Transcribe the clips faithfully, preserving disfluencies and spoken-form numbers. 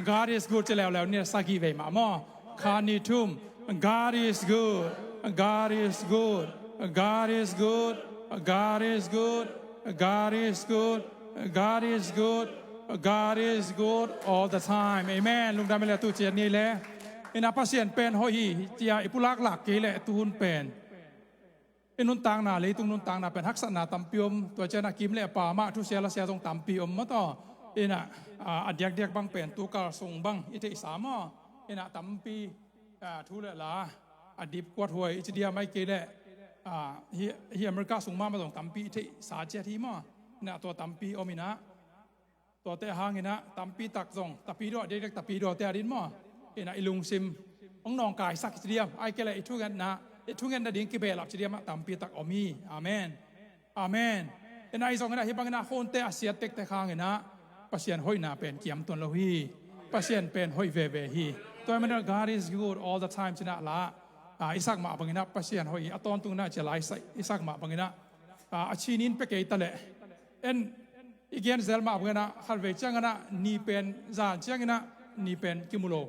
God is good ci leuleu ni, sagih vei mah maw. Kha nih thum. God is good. God is good. God is good. God is good. God is good. God is good. God is good all the time. Amen. Lungdam hi le, tu ciat ni le. Ina, Pasian pen hoih hi, cia i pulak lak kei le tuhun pen i nuntakna, leitung nuntakna pen haksatna tampi om, tua ciangin a kim le a pam ah thusia lasia zong tampi om maw taw. Ina, a, a diakdiak bang pen tukal sung bang i theihsa maw. Ina, tampi, a, thu le la a dip kuat huai i ci diam, ahih kei le, a, hi, hi America sung mahmah zong tampi i theihsa ciat hi maw. Ina, tua tampi om ina, tuate hang ina tampi tak zong, tapidaw, diakdiak tapidaw te a din maw. Ina, i lungsim hong nawngkaisak i ci diam, ahih kei le i thungetna, i thungetna ding kibehlap ci diam ah tampi tak om hi. Amen. Amen. Ina, ahi zong ina, hih bang ina hunte a siat tektek hang ina Pasian hoihna pen kiam tuan lo hi. Pasian pen hoih veve hi. Tua ahih manin God is good all the time ci ina la, a, i sak mah bang ina Pasian hoih hi. A tawntung ina cia la i sak, i sak mah bang ina, a, a cinin pia kei ta leh, en, i gen zel mah bang ina, khatvei ciang ina ni pen, zan ciang ina ni pen kimu lo.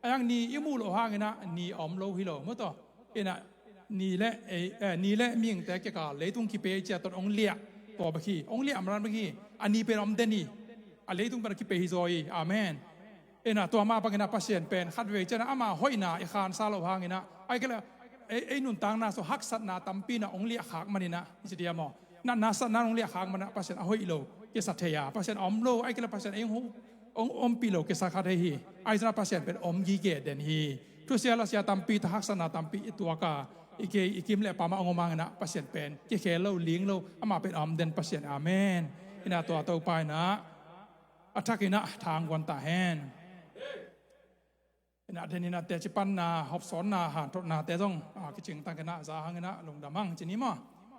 A hiang ni i muh loh hang ina ni a om lo hi lo maw taw. Ina, ni le, eh, eh, ni le mihingte kikal leitung kipia i ciat tawh hong liah, tua bek hi, hong liah malan bek hi. A ni pen a om den hi. A leitung pen a kipia hi zaw hi. Amen. Ina, tua mah bang ina Pasian pen khatvei ciang ina ama hoihna i khansa loh hang ina, ahih kei le ei, ei nuntakna sung haksatna tampi ina hong liah khak man ina, i ci diam maw. Natna satna hong liah khak man ina Pasian a hoih lo kisa thei a, Pasian a om lo, ahih kei le Pasian ei hong, hong ompih lo kisa kha thei hi. Ahi zong ina Pasian pen om gige den hi. Thusia lasia tampi, tha haksatna tampi i tuak a, i kei, i kim le pam ah hong om hang ina Pasian pen kikhel lo, ling lo, ama pen a om den Pasian. Amen. Ina, tua Topa ina a thak ina thang guan ta hen. Ina, den ina teci panna, hopsawnna, hanthotnate zong, a, kicing tak ina za hang ina lungdam hang ci ni maw.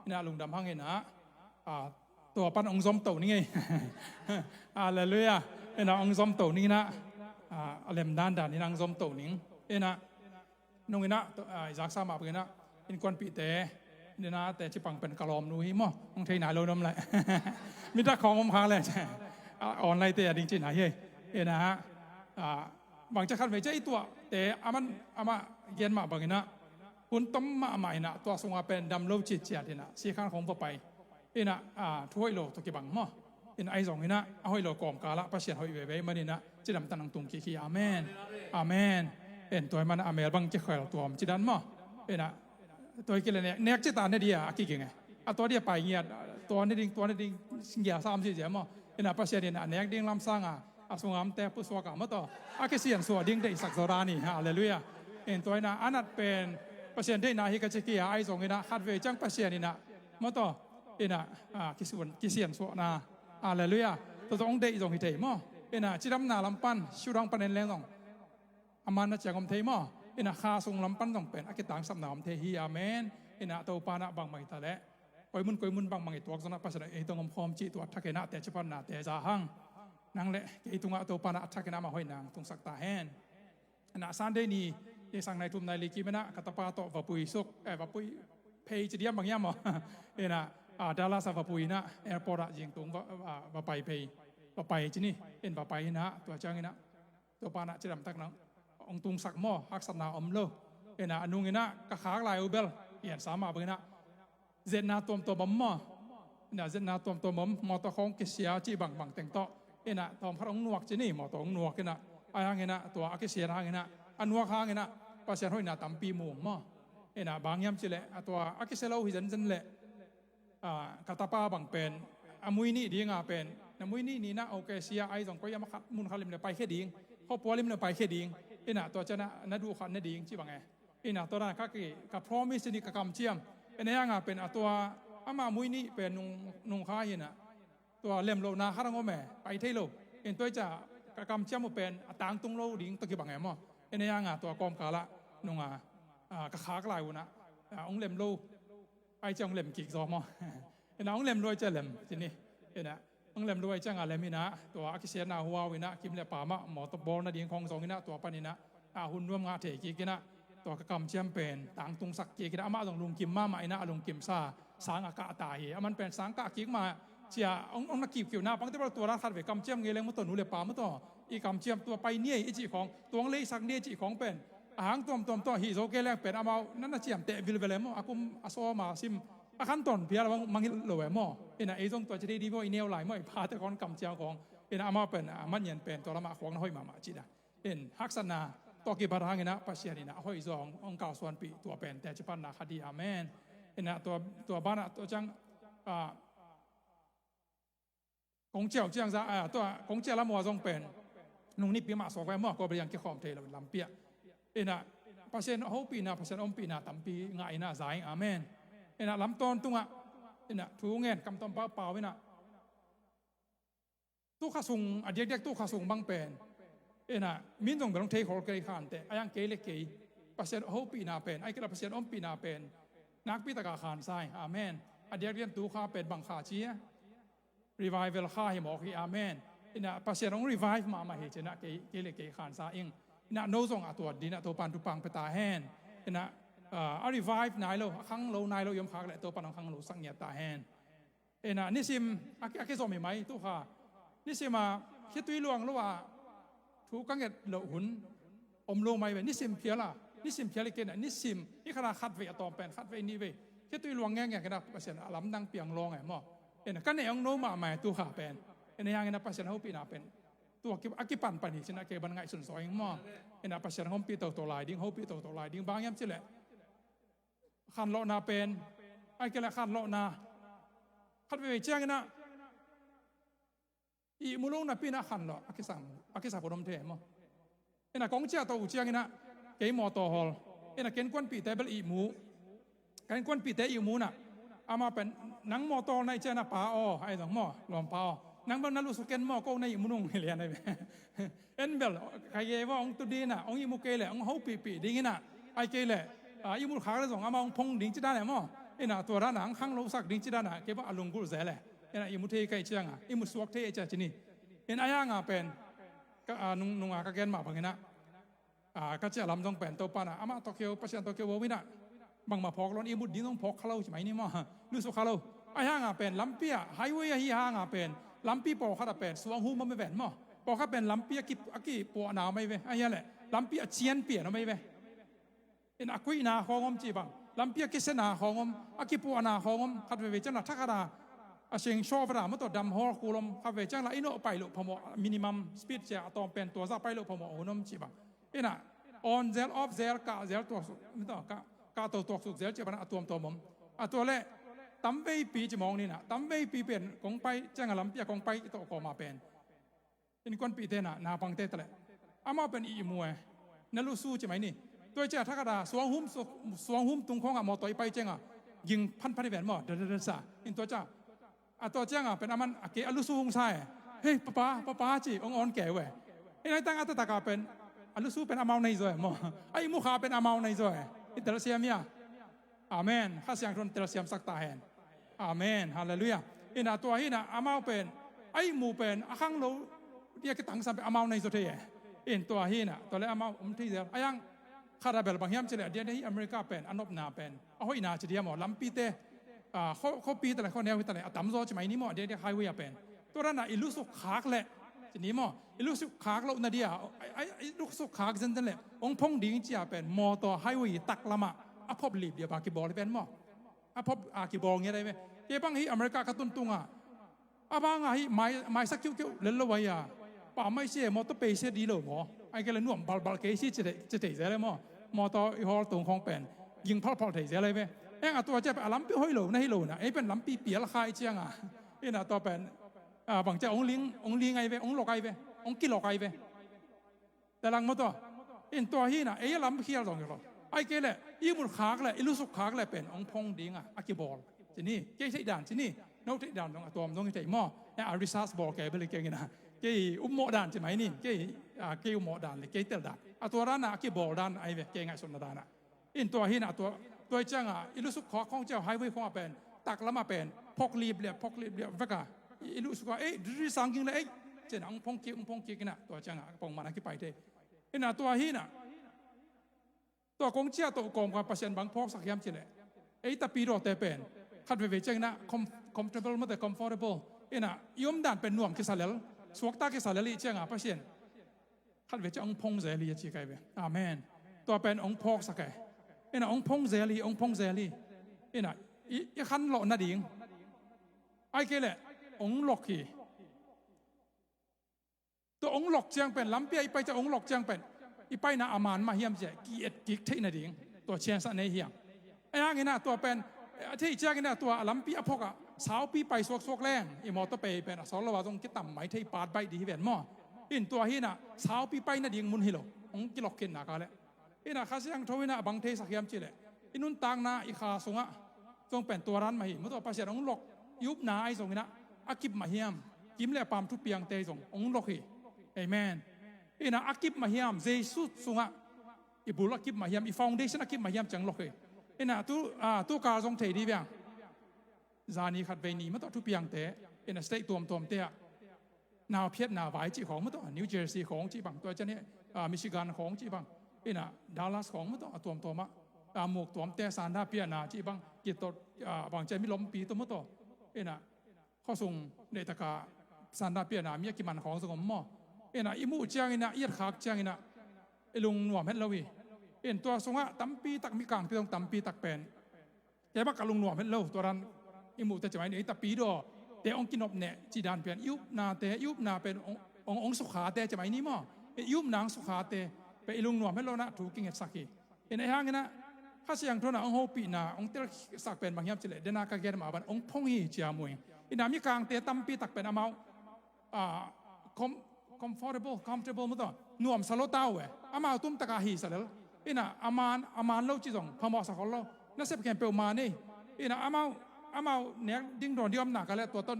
Ina, lungdam hang ina, a, tua pan hong zom to ning ei. Halleluiah. Ina, hong zom to ning ina, a, a lem dandan ina hong zom to ning. Ina, nung ina, to, a, i zaksa mah bang ina, innkuanpihte, ina, teci pang pen ka lawmnu hi maw. Hong thei nai lo nuam lai. Mitak khawng om khak le, a, online te a ding cihna hi. Ina, a, bang cia khatvei cia i tuahte, aman, amah gen mah bang ina, hun tom mahmah ina, tua sungah pen dam lo citciat ina, sikhan khawng va pai. Ina, a, thu hoih lo tawh kibang maw. Ina, ahi zong ina, a hoih lo kawmkal ah Pasian hoih veve man ina, cidam tan hong tung kik hi. Amen. Amen. En, tua ahih man a mel bang kikhel tuam ci dan maw. Ina, tua hi kei le nek, nek ci ta ne dia a kiging e. A tua dia pai ngiat, tua ne ding, tua ne ding, singia sam ci zia maw. Ina, Pasian ina a nek ding lam sang a, a sung a omte pusuak a maw taw, a kisiansuah ding deihsak zaw dan hi. Halleluiah. En, tua ina a nat pen Pasian deihna hi ka ci kei a, ahi zong ina khatvei ciang Pasian ina maw taw, ina, a, kisuan, kisiansuahna. Halleluiah. Tua zong hong deih zong hi thei maw. Ina, cidamna lam pan, siudang pan en leng zong a manna ciang om thei maw. Ina, kha sung lam pan zong pen a kitangsapna om thei hi. Amen. Ina, Topa na bangmah hi ta leh, koimun koimun bangmah i tuak zong ina Pasian ei tong om khawm cih tua thak ina teci panna te za hang. Nang le kei tungah Topa na a thak ina ama hoihna hong tungsak ta hen. Ina, Sunday ni, i sang nai thum nai li kim ina ka tapa tawh vapui suk, eh, vapui phei ci diam bang hiam maw. Ina, a, Dallas a vapui ina, airport ah zingtung va, a, va pai phei, va pai ci ni, in va pai ina, tua ciang ina, tua pa ina cidam tak na hong tungsak maw, haksatna om lo. Ina, a nung ina ka khak lai uh bel, i en sa mah bang ina, zetna tuamtuam om maw. Ina, zetna tuamtuam om, mawtaw khawng kisia cih bangbang teng tawh. Ina, tawm khat hong nuak ci ni, mawtaw hong nuak ina. A hang ina, tua a kisia hang ina, a nuak hang ina, Pasian hoihna tampi mu maw. Ina, bang hiam cih leh, a tua a kisia lo hi zenzen leh, a, ka tapa bang pen, a mui nih dinga pen, na mui nih ni ina, okay, sia ahi zong koi ama khat, mun khat lim le paikhia ding, khua pua lim le paikhia ding. Ina, tua ciang ina, na duh khat na ding ci bang e. Ina, tua dan ka ki, ka promise ni, ka kamciam. Ina, a hang a pen a tua ama mui nih pen nung, nung kha hi ina, tua lem lohna khat hong om e, pai thei lo. Ina, tua hi cia ka kamciam uh pen a tangtung lo ding tawh kibang e maw. Ina, a hang a tua kawmkal ah nung a, a, ka khak lai uh ina, a, hong lem lo. Ai cia hong lem kik zaw maw. Ina, hong lem lo ai cia lem ci ni. Ina, hong lem lo ai cia nga lem ina, tua a kisiatna huau ina, kim le pam ah mawtaw bawl nading khawng zong ina, tua pan ina, a, hun nuam ngah thei kik ina, tua ka kamciam pen tangtungsak kik ina, amah zong lungkim mahmah ina, a lungkimsa sang a kah ta hi. Aman pen sang kah kik mah cia hong, hong na kipkipna pang te bel tua dan khatvei kamciam ngei leng mawtaw, nu le pa mawtaw, i kamciam tua pai ni ei i cih khawng, tuang leisak ni ei i cih khawng pen a hang tuamtuam tawh hih zo kei leng pen amau na na ciamteh vilvel e maw, a kum a sawm a sim a khan tawn phial a mangngilh lo e maw. Inah ei zong tua ci thei dih maw, i neu lai maw, i pate khawng kamciam khawng. Inah amau pen a man ngian pen tua lamah khuak na hoih mahmah cih dan. In haksatna tawh kipat hang inah Pasian inah a hoih zaw hong kalsuanpih tua pen teci panna khat hi. Amen. Inah tua, tua banah tua ciang, ah, kong ciah uh ciang za, ah, tua kong ciah lam uh a zong pen nung nipi mah sawk ve maw, kua beliang kikhawm thei lo lampi ah. Inah Pasian hopihna, Pasian ompihna tampi ngah inah za ing. Amen. Inah lam tawntungah inah thu ngen kam tawm pau pau inah tu kha sung, a diakdiak tu kha sung bang pen inah min zong bel hong thei khol kei khante, a yang kei le kei Pasian hopihna pen, ai kei la Pasian ompihna pen nakpi taka khansa hi. Amen. A diakdiak tu kha pen bang kha cia, revival kha hi mawk hi. Amen. Inah Pasian hong revive mahmah hi cinah kei, kei le kei khansa ing. Inah no zong a tuat dinah Topan thupang pia ta hen. Inah, ah, a revive nai lo, a khang lo nai lo i om khak leh Topan hong khang lo sak ngiat ta hen. Inah nisim a ki, a kizom hi mai tu kha. Nisim a khitui luang lo a thu ka nget loh hun om lo mai ve. Nisim phial a, nisim phial i kei inah nisim i khat a khat vei a tawm pen, khat vei nih vei khitui luang ngengeng inah Pasian a lamdang piang lawng e maw. Inah ka neh hong no mahmah e tu kha pen. Inah hang inah Pasian hopihna pen tua ki, a kipanpan hi cinah kei ban ngaihsun zaw ing maw. Inah Pasian hong ompih toto lai ding, hopih toto lai ding, bang hiam cileh khanlawhna pen, ai kei le khanlawhna khat veve ciang inah ihmu lo napi inah khanlawh a kisam, a kisap hun om thei maw. Inah kong ciah to uh ciang inah kei mawtaw hawl, inah ka innkuanpihte bel ihmu, ka innkuanpihte ihmu inah amau pen nang mawtaw hawl na i ciah inah pa aw, ai zong maw, lawmpa aw, nang bel na lusu ken maw, ko na ihmu nung hi lian ai ve. En bel khai kei vaw hong tu ding inah hong ihmu kei leh hong hopihpih ding inah, ai kei leh, ah, ihmu khak le zong amau hong phong ding ci dan e maw. Inah tua dan a hong khang lo sak ding ci dan a kei bang a lunggulh zel e. Inah ihmu thei ka hih ciang a, ihmu suak thei e cia ci ni. In a yang a pen ka, ah, nung, nung a ka gen mah bang inah, ah, ka ciah lam zong pen Topan ah amah tawh keu, Pasian tawh keu inah bangmah phawk lo in, ihmut ding zong phawk kha lo ci mai ni maw. Lusu kha lo. A hang a pen lampi ah, highway ahi hang a pen lampi pawlkhat ah pen suang hum om i ven maw. Pawlkhat pen lampi a ki, a kipuahna om ai ve. A hia leh lampi a cian pian om ai ve. In a kuihna khawng om ci bang, lampi a kisena khawng om, a kipuahna khawng om, khat veve ciang la thakhat a, a sing shawt vat a maw tawh dam hawl kul om, khat veve ciang la i nawh pai loh phamawh, minimum speed cia a tawm pen tua zah pai loh phamawh hun om ci bang. Inah on zel, off zel, kah zel, tuaksuk, kah, kah to tuaksuk zel ci bang a tuamtuam om. A tua leh tamveipi ci mawng ni inah, tamveipi pen kong pai ciang a lampi a kong pai tawh kawm a pen innkuanpihte inah naupangte ta leh amau pen ihmu e, na lusu ci mai ni. Tua i ciah thakhat a suang hum, suang hum tung khawng ah mawtaw i pai ciang a ging phanphan i ven maw, dadadasa. In tua ciah, a tua ciang a pen aman a kei a lusu hong sa e. Hei papa, papa ci hong awn kei uh e. Inah i tang a taktak a pen a lusu pen amau nei zaw e maw. A ihmu kha pen amau nei zaw e. I telsiam hia? Amen. Kha Siangtho in telsiamsak ta hen. Amen. Halleluiah. Inah tua hi inah amau pen a ihmu pen a khang lo dia kitangsam pen amau nei zaw thei e. In tua hi inah tua leh amau om thei zel. A yang khat a bel bang hiam cileh a dia hi America pen a nopna pen a hoihna ci dia maw, lampite, ah, khuapi ta leh khuaneu hi ta leh a tamzaw ci mai ni maw, a dia dia highway a pen. Tua dan a i lusuk khak leh ci ni maw, i lusuk khak loh na dia, ai, ai, i lusuk khak zenzen leh hong phong ding cia pen mawtaw highway tak lamah a phop lip dia ba kibawl hi pen maw. A phop a kibawl ngiat ai ve. Kei bang hi America ka tuntung a, a bang a hi mai, maisak kiuhkiuh lel lo ai a, pa mai sia mawtaw pei sia di lo maw. Ai kei leh nuam balbal kei si ci thei, ci thei zel ai maw. Mawtaw i hawl tung khawng pen ging phalphal thei zel ai ve. Eng a tua ciah pen a lampi hoih lo na hi lo inah, ei pen lampi pial kha i ciang a, inah tua pen, ah, bang ciah hong ling, hong ling ai ve, hong lok ai ve, hong kilok ai ve. Te lang maw tua. In tua hi inah ei a lam khial zong hi lo. Ai kei leh ihmut khak leh i lusuk khak leh pen hong phong ding a, a kibawl ci ni. Kei theih dan ci ni. No theih dan zong a tuam zong hi thei maw. A research bawl kei bel hi keng inah, kei upmawh dan ci mai ni. Kei, ah, kei upmawh dan le kei tel dan, a tua dan a, a kibawl dan ai ve, kei ngaihsutna dan a. In tua hi inah tua, tua i ciang a i lusuk khak khawng ciah highway khawng a pen tak lam a pen phok lip liap, phok lip liap vek a, i lusuk a ei diri sang ging leh ei ci inah hong phong kik, hong phong kik inah tua ciang a pongman a kipai thei. Inah tua hi inah tua kong ciah toh kawmkal Pasian bang phawksak hiam cileh, ei tapidawte pen khat veve ciang inah com-, comfortable mawte, comfortable inah i om dan pen nuam kisa lel, suakta kisa lel i ciang a Pasian Khat ve ciang hong phong zel hi a ci kai ve. Amen. Tua pen hong phawksak e. Ina hong phong zel hi, hong phong zel hi. Ina i, i khanlawh nading, ai kei leh hong lok hi. Tua hong lok ciang pen, lampi ah i pai ciang hong lok ciang pen, i paina a man mah hiam ci-a ki-et kik theih nading tua chance a nei hi hang. Ahi hangin ah tua pen a theih ciangin ah tua a lampi a phok ah saupi pai suaksuak leng i mawtaw pei pen a sawt lo ah zong kitam mai thei, paat baih ding hi ven maw. In tua hi-in ah saupi pai nading mun hi lo, hong kilok khin nak leh. Ina Kha Siangtho in ah bang theisak hiam cih leh, i nuntakna i kha sungah zong pen tua dan mah hi. Mawtaw Pasian hong lok, i upna ahi zongin ah a kip mah hiam, kim le paam thupiangte zong hong lok hi. Amen. Ina a kip mah hiam, Jesu sungah i bul a kip mah hiam, i foundation a kip mah hiam ci-a hong lok hi. Ina tu, ah, tu kal zong thei dih bang, zani khat vei ni mawtaw thupiangte, ina state tuamtuamte ah nauphiatna vai cih khawng mawtaw, New Jersey khawng cih bang, tua ciang hi, ah, Michigan khawng cih bang, ina Dallas khawng mawtaw, a tuamtuam ah, ah, muk tuamte sanda piahna cih bang, kitot, ah, bang ciang mi lompi tua mawtaw, ina khuasung neih tak ah sanda piahna mi a kiman khawng zong om maw. Ina i muh ciangin ah, i etkhak ciangin ah i lungnuam het lo hi. In tua sungah tampi tak, mikangte zong tampi tak pen, kei bang ka lungnuam het lo, tua dan i muhte ci mai ni, ei tapidawte hong kinopneh cih dan pen, i upnate, i upna pen hong, hong, hong sukhate ci mai ni maw. I upna hong sukhate pen i lungnuam het lo-in ah thu kingetsak hi. Ina ahi hangin ah Kha Siangtho in ah hong hopihna hong telsak pen bang hiam cih leh, dena ka gen mah bang hong phong hi ci-a mu hi. Ina mikangte tampi tak pen amau, ah, com-, comfortable, comfortable mawtaw, nuamsa lo ta uh e. Amau tumtaka hisa lel. Ina a man, a man lo cih zong phamawhsa khol lo. Nasep khempeuh man ei. Ina amau, amau nek ding dawn ding om nak leh tua tawh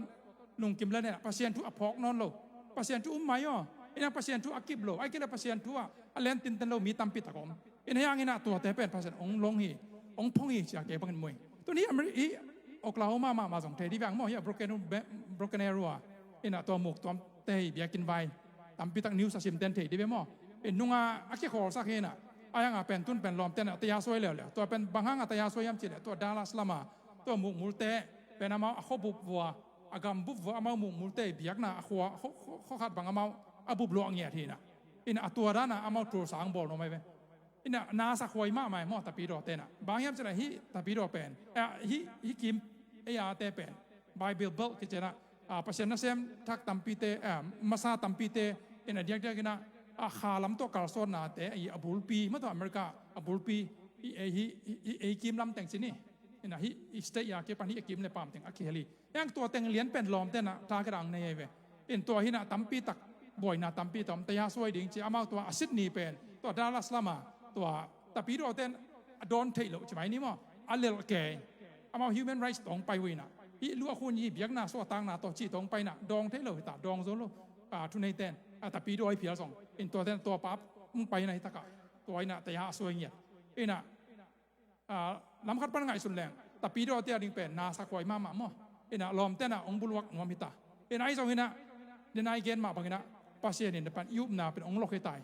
lungkim lel in ah Pasian thu a phawk nawn lo. Pasian thu um mai aw. Ina Pasian thu a kip lo, ai kei leh Pasian thu ah a len tinten lo mi tampi tak om. Ina ahi hangin ah tuate pen Pasian hong long hi, hong phong hi ci-a kei bangin mu hi. Tuni Ameri-, hi Oklahoma mahmah zong thei dih bang maw, hi a Broken, Broken Arrow ah, ina tua muk tuamte hi, biakinn vai tampi tak news a simten thei dih ve maw. In nunga a kikhawlsak hi-in ah, ahi hanga pen tun pen lawmte in ah taya suai leuleu. Tua pen bang hanga taya suai hiam cih leh, tua Dallas lama tua mukmulte pen amau a khua bup vua, a gam bup vua, amau mukmulte biakna a khua, khua, khua, khua khat bang amau a bup luah ngiat hi-in ah. Ina a tua dan ah amau tulsa hong bawl nuam ahi ve. Ina nasak huai mahmah hi maw tapidawte in ah. Bang hiam cih leh hih tapidaw pen, eh, hih, hih kim, ei ate pen Bible Belt kici-in ah, ah, Pasian nasem thak tampite, ah, masa tampite, ina diakdiakin ah, ah, kha lam tawh kalsuannate, i a bulpi, mawtaw America a bulpi, i, ei, hi, hi, hi, ei kim lam teng ci ni. Ina hih, hih state a kipan hih a kim le paam teng a kihel hi. Hih hang tua teng lian pen lawmte in ah target a hong nei ahi ve. In tua hi-in ah tampi tak, buaina tampi tak om, taya suai ding ci, amau tua a Sydney pen, tua Dallas lama tua tapidawte in a dawn theih loh ci mai ni maw, a lelh kei. Amau human rights tawh hong pai uh in ah, hih luah khun hi, biakna suahtakna tawh cih tawh hong pai in ah dawng thei lo hi ta, dawng zo lo. Ah, thuneite in, ah, tapidaw hi phial zong. In tuate in tua pap hong pai in ah, hi tak ah tua in ah taya a suai ngiat. In ah ah, lam khat pan ngaihsun leng, tapidawte a ding pen nasak huai mahmah maw. Ina lawmte in ah hong buluak nuam hi ta. Ina ahi zongin ah, dena i gen mah bangin ah, Pasian in pan i upna pen hong lok hi ta hi.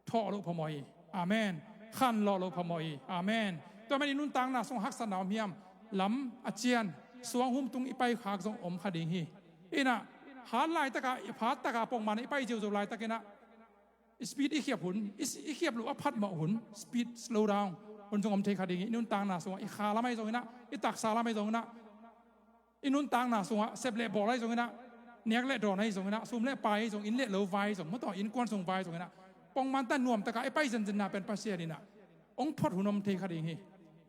Thawh loh phamawh hi. Amen. Khanlawh loh phamawh hi. Amen. Tua man i nuntakna sung haksatna om hiam, lam a cian, suang hum tung i paikhak zong om kha ding hi. Ina hat laitaka, i phat taka pongman i pai ziauziau laitakin ah, speed i khiap hun, i, i khiap loh a phatmawh hun, speed slow down hun zong om thei kha ding hi. I nuntakna sungah, i kha lam ahi zongin ah, i taksa lam ahi zongin ah, i nuntakna sungah sep le bawl ahi zongin ah, nek le dawn ahi zongin ah, sum le pai ahi zong, inn le lo vai ahi zong, mawtaw innkuan sung vai ahi zongin ah, pongman tan nuamtaka i pai zenzenna pen Pasian in ah hong phot hun om thei kha ding hi.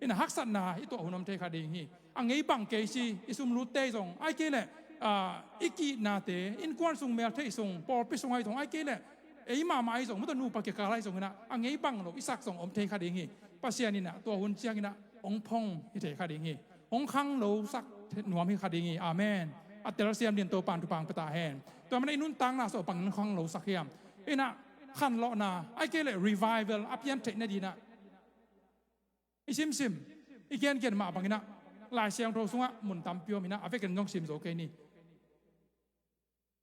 Ina haksatna i tuah hun om thei kha ding hi. A ngei bang kei si, i sumlutte ahi zong, ai kei leh, ah, i kihnate, innkuan sung, meltheih sung, pawlpi sung ahi zong, ai kei leh ei mahmah ahi zong, mawtaw nupa kikal ahi zongin ah, a ngei bang lo i sak zong om thei kha ding hi. Pasian in ah tua hun ciangin ah hong phong hi thei kha ding hi. Hong khanglosak nuam hi kha ding hi. Amen. A telsiam dingin Topa'n thupha hong pia ta hen. Tua man ah i nuntakna sung bang hong khanglosak hiam? Ina khanlawhna, ai kei leh revival a pian theih nadingin ah, i simsim, i gengen mah bangin ah, Lai Siangtho sungah mun tampi om in ah, a vekin zong sim zo kei ni.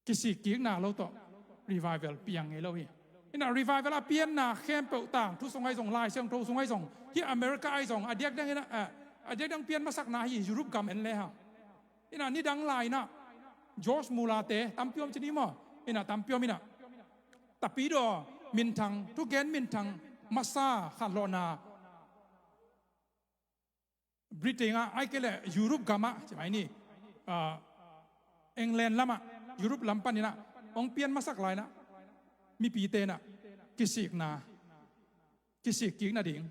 Kisikkikna lo tawh revival piang ngei lo hi. Ina revival a pianna khempeuh tangthu sung ahi zong, Lai Siangtho sung ahi zong, hih America ahi zong, a diakdiakin ah, eh, a diakdiak pian masakna hi Europe gam en le hang. Ina nidang lai-in ah George Muller-te tampi om ci ni maw. Ina tampi om in ah, tapidaw minthang, thugen minthang masa khanlawhna Britain ah, ahih kei leh Europe gam ah, ci mai ni, ah, England lam ah, Europe lam panin ah hong pian masak lai-in ah, mipite in ah kisikna, kisik kikna ding,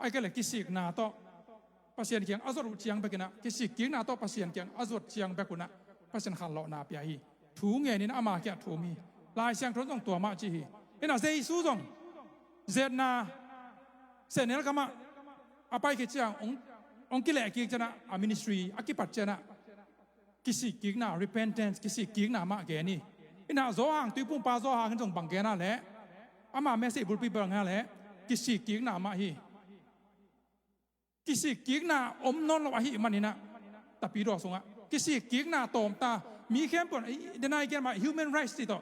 ahih kei leh kisikna tawh Pasian kiang a zuat uh ciang bek in ah, kisik kikna tawh Pasian kiang a zuat ciang bek un ah Pasian khanlawhna pia hi. Thu ngenin ama kiang thum hi. Lai Siangtho in zong tua mah ci hi. In ah Jesu zong zetna sehnel gam ah a pai khit ciang hong, hong kileh kik ciangin ah, a ministry a kipat ciangin ah kisik kikna, repentance, kisik kikna mah gen hi. In ah Johan, Tuiphumpa Johan in zong bang gen a leh, ama message bulpi bang gen a leh, kisik kikna mah hi. Kisik kikna om nawn lo ahih manin ah, Tapidaw sungah kisik kikna tawm ta. Mi khempeuh in, ei, den a i gen mah human rights cih tawh,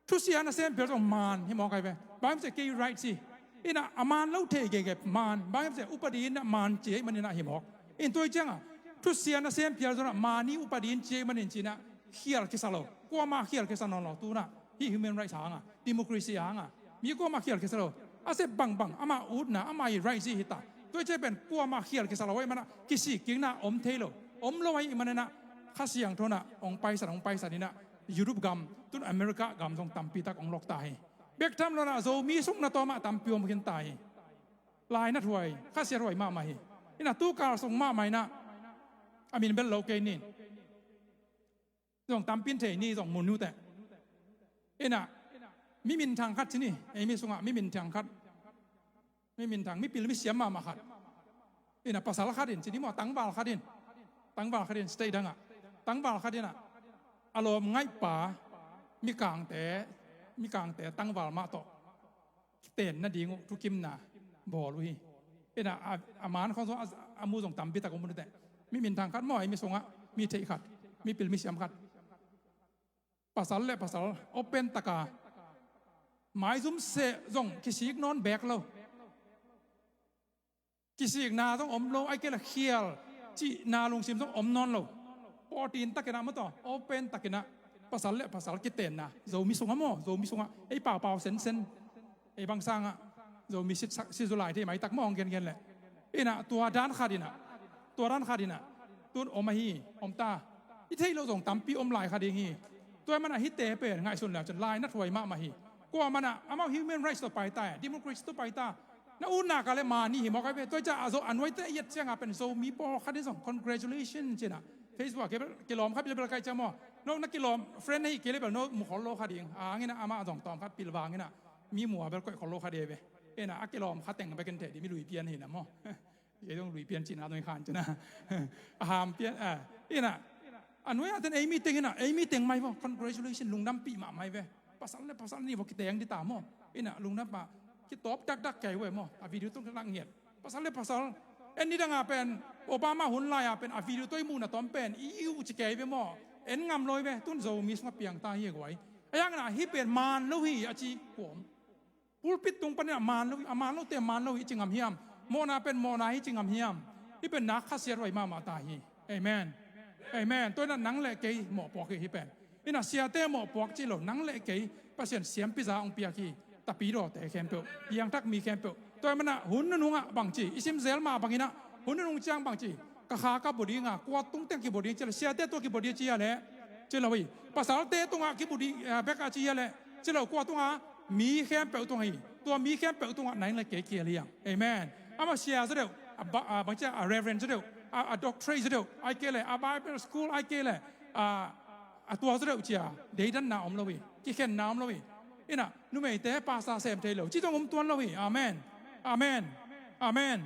thusia nasem phial zong maan hi mawk ai ve. Bang hiam cih leh kei rights hi. In ah a maan lo thei gege maan. Bang hiam cih leh upadi in ah maan ci ahih manin ah hi mawk. In tua hi ciangah thusia nasem phial zong ah maan hi, upadi in ci ahih manin ci-in ah khial kisa lo. Kuamah khial kisa nawn lo tu-in ah, hih human rights hangah, democracy hangah mi kuamah khial kisa lo. A sep bangbang ama utna, ama ii rights hi ta. Tua hi ciang pen kuamah khial kisa lo ahih manin ah kisik kikna om thei lo. Om lo ahih manin ah Kha Siangtho in ah hong paisan, hong paisan in ah Europe gam, tu-in America gam zong tampi tak hong lok ta hi. Bek tham lo-in ah Zomi sung na tawm ah tampi om khin ta hi. Lainat huai, khasiat huai mahmah hi. In ah tu kal sung mahmah in ah, a min bel lo kei ning, zong tampi in thei ni, zong mu ni uh teh. In ah mi minthang khat ci ni, ei mi sungah mi minthang khat, mi minthang, mipil misiam mahmah khat. In ah pasal khat in ci ni maw, tangval khat in, tangval khat in, state dang ah tangval khat in ah, a lawm ngaihpa, mikangte, mikangte tangval mah tawh kiten nading uh thukimna bawl uh hi. In ah a, a maan khawng zong a, a mu zong tampi tak om uh teh. Mi minthang khat maw, ei mi sungah mi theih khat, mipil misiam khat. Pasal le pasal open taka, maizum seh zong kisik nawn bek lo. Kisikna zong om lo, ahih kei leh khial cihna lungsim zong om nawn lo. Pawlpi takin ah maw, tua open takin ah pasal le pasal kitenna, Zomi sungah maw, Zomi sungah, ei paupau sensen, ei bang sangah Zomi si, si zu lai thei maitak maw, hong gengen leh. In ah tua dan khat in ah, tua dan khat in ah tu-in om ahi, om ta. I theih loh zong tampi om lai kha ding hi. Tua ahih manin ah hihte pen ngaihsun le-a cin lainat huai mahmah hi. Kuamah in ah amau human rights tawh pai ta, democracy tawh pai ta. Na utna ka leh maan hi, hi mawk ai ve. Tua hi ciang a Zo, a nuaite i et ciangah pen Zomi pawlkhat in zong congratulation ci-in ah Facebook ah kilawm kha bilbel ka hih ciang maw, no na kilawm, friend na hih kei leh bel no mu khol lo kha ding. A hang in ah amah zong tawmkhat pilvang in ah mi mu a bel koih khol lo kha ding ve. In ah a kilawm kha teng bek in thei ding, mi lui pian hi na maw. Kei zong lui pian cihna zong i khan cihna. A ham pian, a, in ah a nuai-ah ten ei mi teng in ah, ei mi teng mai vaw, congratulation, lungdampih mahmah ai ve. Pasal le pasal ni vaw kiteng ding ta maw. In ah lungdam pah, kitawp dakdak kei ve maw. A video tung lak ngiat. Pasal le pasal. En ni dang a pen, Obama hun lai-a pen a video tawh i muhna tawm pen i uh ci kei ve maw. En ngam lo ai ve. Tu-in Zomi sungah piang ta hi guai. A hang in ah hih pen maan lo hi a ci kuam. Pulpit tung panin ah maan lo, a maan lote maan lo hi ci ngam hiam? Mawhna pen mawhna hi ci ngam hiam? Hih pen nak khasiat huai mahmah ta hi. Amen. Amen. Tua in ah nang le kei mawhpuak hi hih pen. In ah siate mawhpuak ci lo, nang le kei Pasian siampi za hong piak hi. Tapidawte khempeuh, piangthak mi khempeuh. Tua ahih manin ah hun nunung ah bang ci, i sim zel mah bangin ah hun nunung ciang bang ci, ka kha ka bu ding a, kua tung teng kibu ding ci leh, siate tua kibu ding ci a leh, ci lo hi. Pasalte tungah kibu ding, eh, bek a ci a leh, ci lo, kua tungah, mi khempeuh tungah hi. Tua mi khempeuh tungah nang le kei kihel hi hang. Amen. Amah sia zaw deuh, a ba, a bang ci a, a reverend zaw deuh, a, a doctorate zaw deuh, ahih kei leh a Bible school, ahih kei leh a, a tua zaw deuh ci a, deidanna om lo hi. Kikhenna om lo hi. In ah numeite pastor sem thei lo ci zong om tuan lo hi. Amen. Amen. Amen.